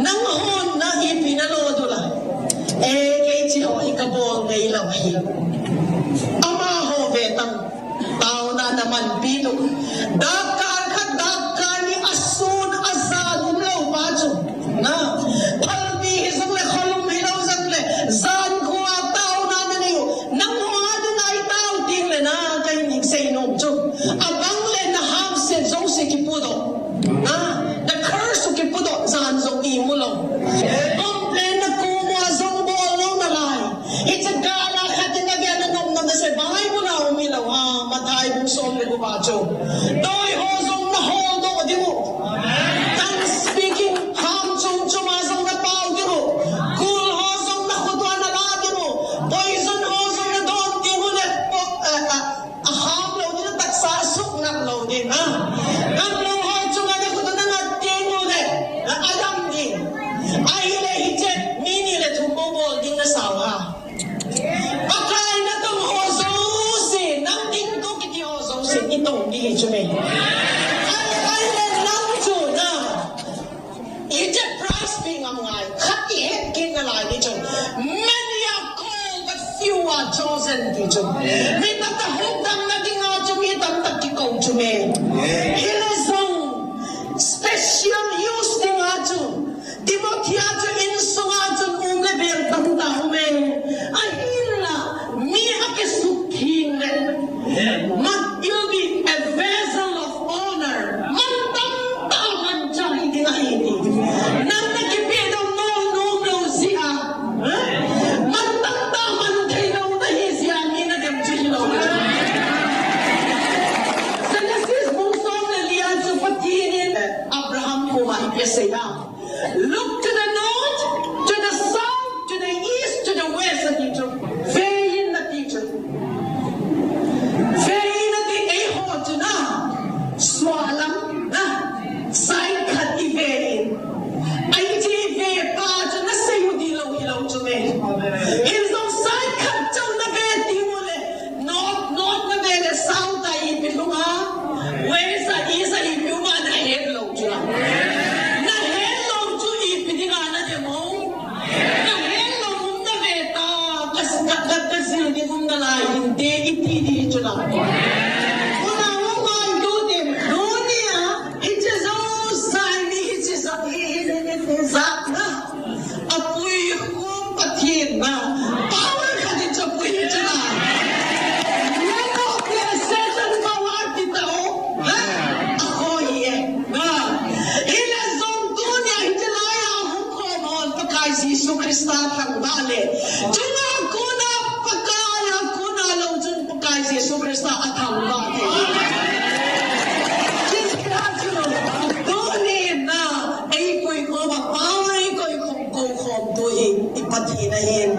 Nangho na ipi nalo dula. Eh, kei chi ho hi kabol ngai lou hi. Amaho ve tang. Taona na manpi tu. Dakkal khat, dakkal ni asun, ajan umlou pa chu. Na, phalbi hi jong le, kholum hilou jong le, jan khu a taona na nei u. Nangho a dinga itao ding le na, kahin seinom chu. Abang le na hamset jouse kipudoh. Na, na curse u kipudoh, jan jong imu lou. Complain na kum uva jong bol lou nalai. Hiche gal a khat in ave na nom nom na sei Bible a um hilou ham, Mathai bung som le gup a chu. Doi ho jong na holdoh ding u. Tongue speaking ham chom chom a jong na pao ding u. Kul ho jong na khut uva na la ding u. Poison ho jong na don ding u le po, eh, ah, Aham lou ding, taksa suk ngam lou ding, ha. Ngam lou ho chunga na khut u na ngat ding u le, ha, adam ding. Ahile hiche, mi ni le thum bou bol ding na sao ha. Pakai natong ho jouse, nang ding tu kiti ho jouse, itong ding hi chu me. Ai, ahile nang chu na. Hiche prize pe ngam ngai, khat ihet kit nalai ding chu. Many are called, but few are chosen ti chu. Mi tamtah hukdamna dinga chu mi tamtah kikou chu me. Hile jong special use dinga chu Timothy a chu insunga chu um le bel tamtah um e. Ahinla mi akisuk theng le But you'll be a vessel of honor. Mantam tah manchah hi ding ahi ti. Nang na kipeh nom nom lou jeh a. Mantam tah man thei lou nahi jeh a mi na dem chu hilou. Genesis bung som le li a chu Pathen in Abraham koma ipi asei a. Look to the north, to the south, to the east, to the west, ati chu. Vei in ati chu. Vei in ati eiho chu na. Sualam na. Side khat ivei in. Ahi chu ivei pa chu nasei u ding lou hilou chu me. Hin jong side khat chu nave ding u le. North, north nave le south a ipi lhung a, west a, east a ipi um a nahet lou chu la. Nahet lou chu ipi dinga nadem u. Nahet lou um nave ta, ka, ka, ka, kajil ding um nalai hinte iti ding chu la. Tuna u ngai tu ding, dunia, hiche jouse mi hiche jouse, hi, hi, hi, hi, hi, ja, na. Apui khom Pathen na. Power khat in chu apui chu na. Nano ke Satan power ti ta o. Ha? Akoi e. Na. Hile jong tunia hiche lai a hung khom hon Pakai Jesu Christa thangvah le. Chunga kona Pakai a kona lou chun Pakai Jesu Christa athangvah e. Hiche chu. Tunia na. Eikoi khom a power eikoi khom. Kou khom tu hi, i Pathen ahin.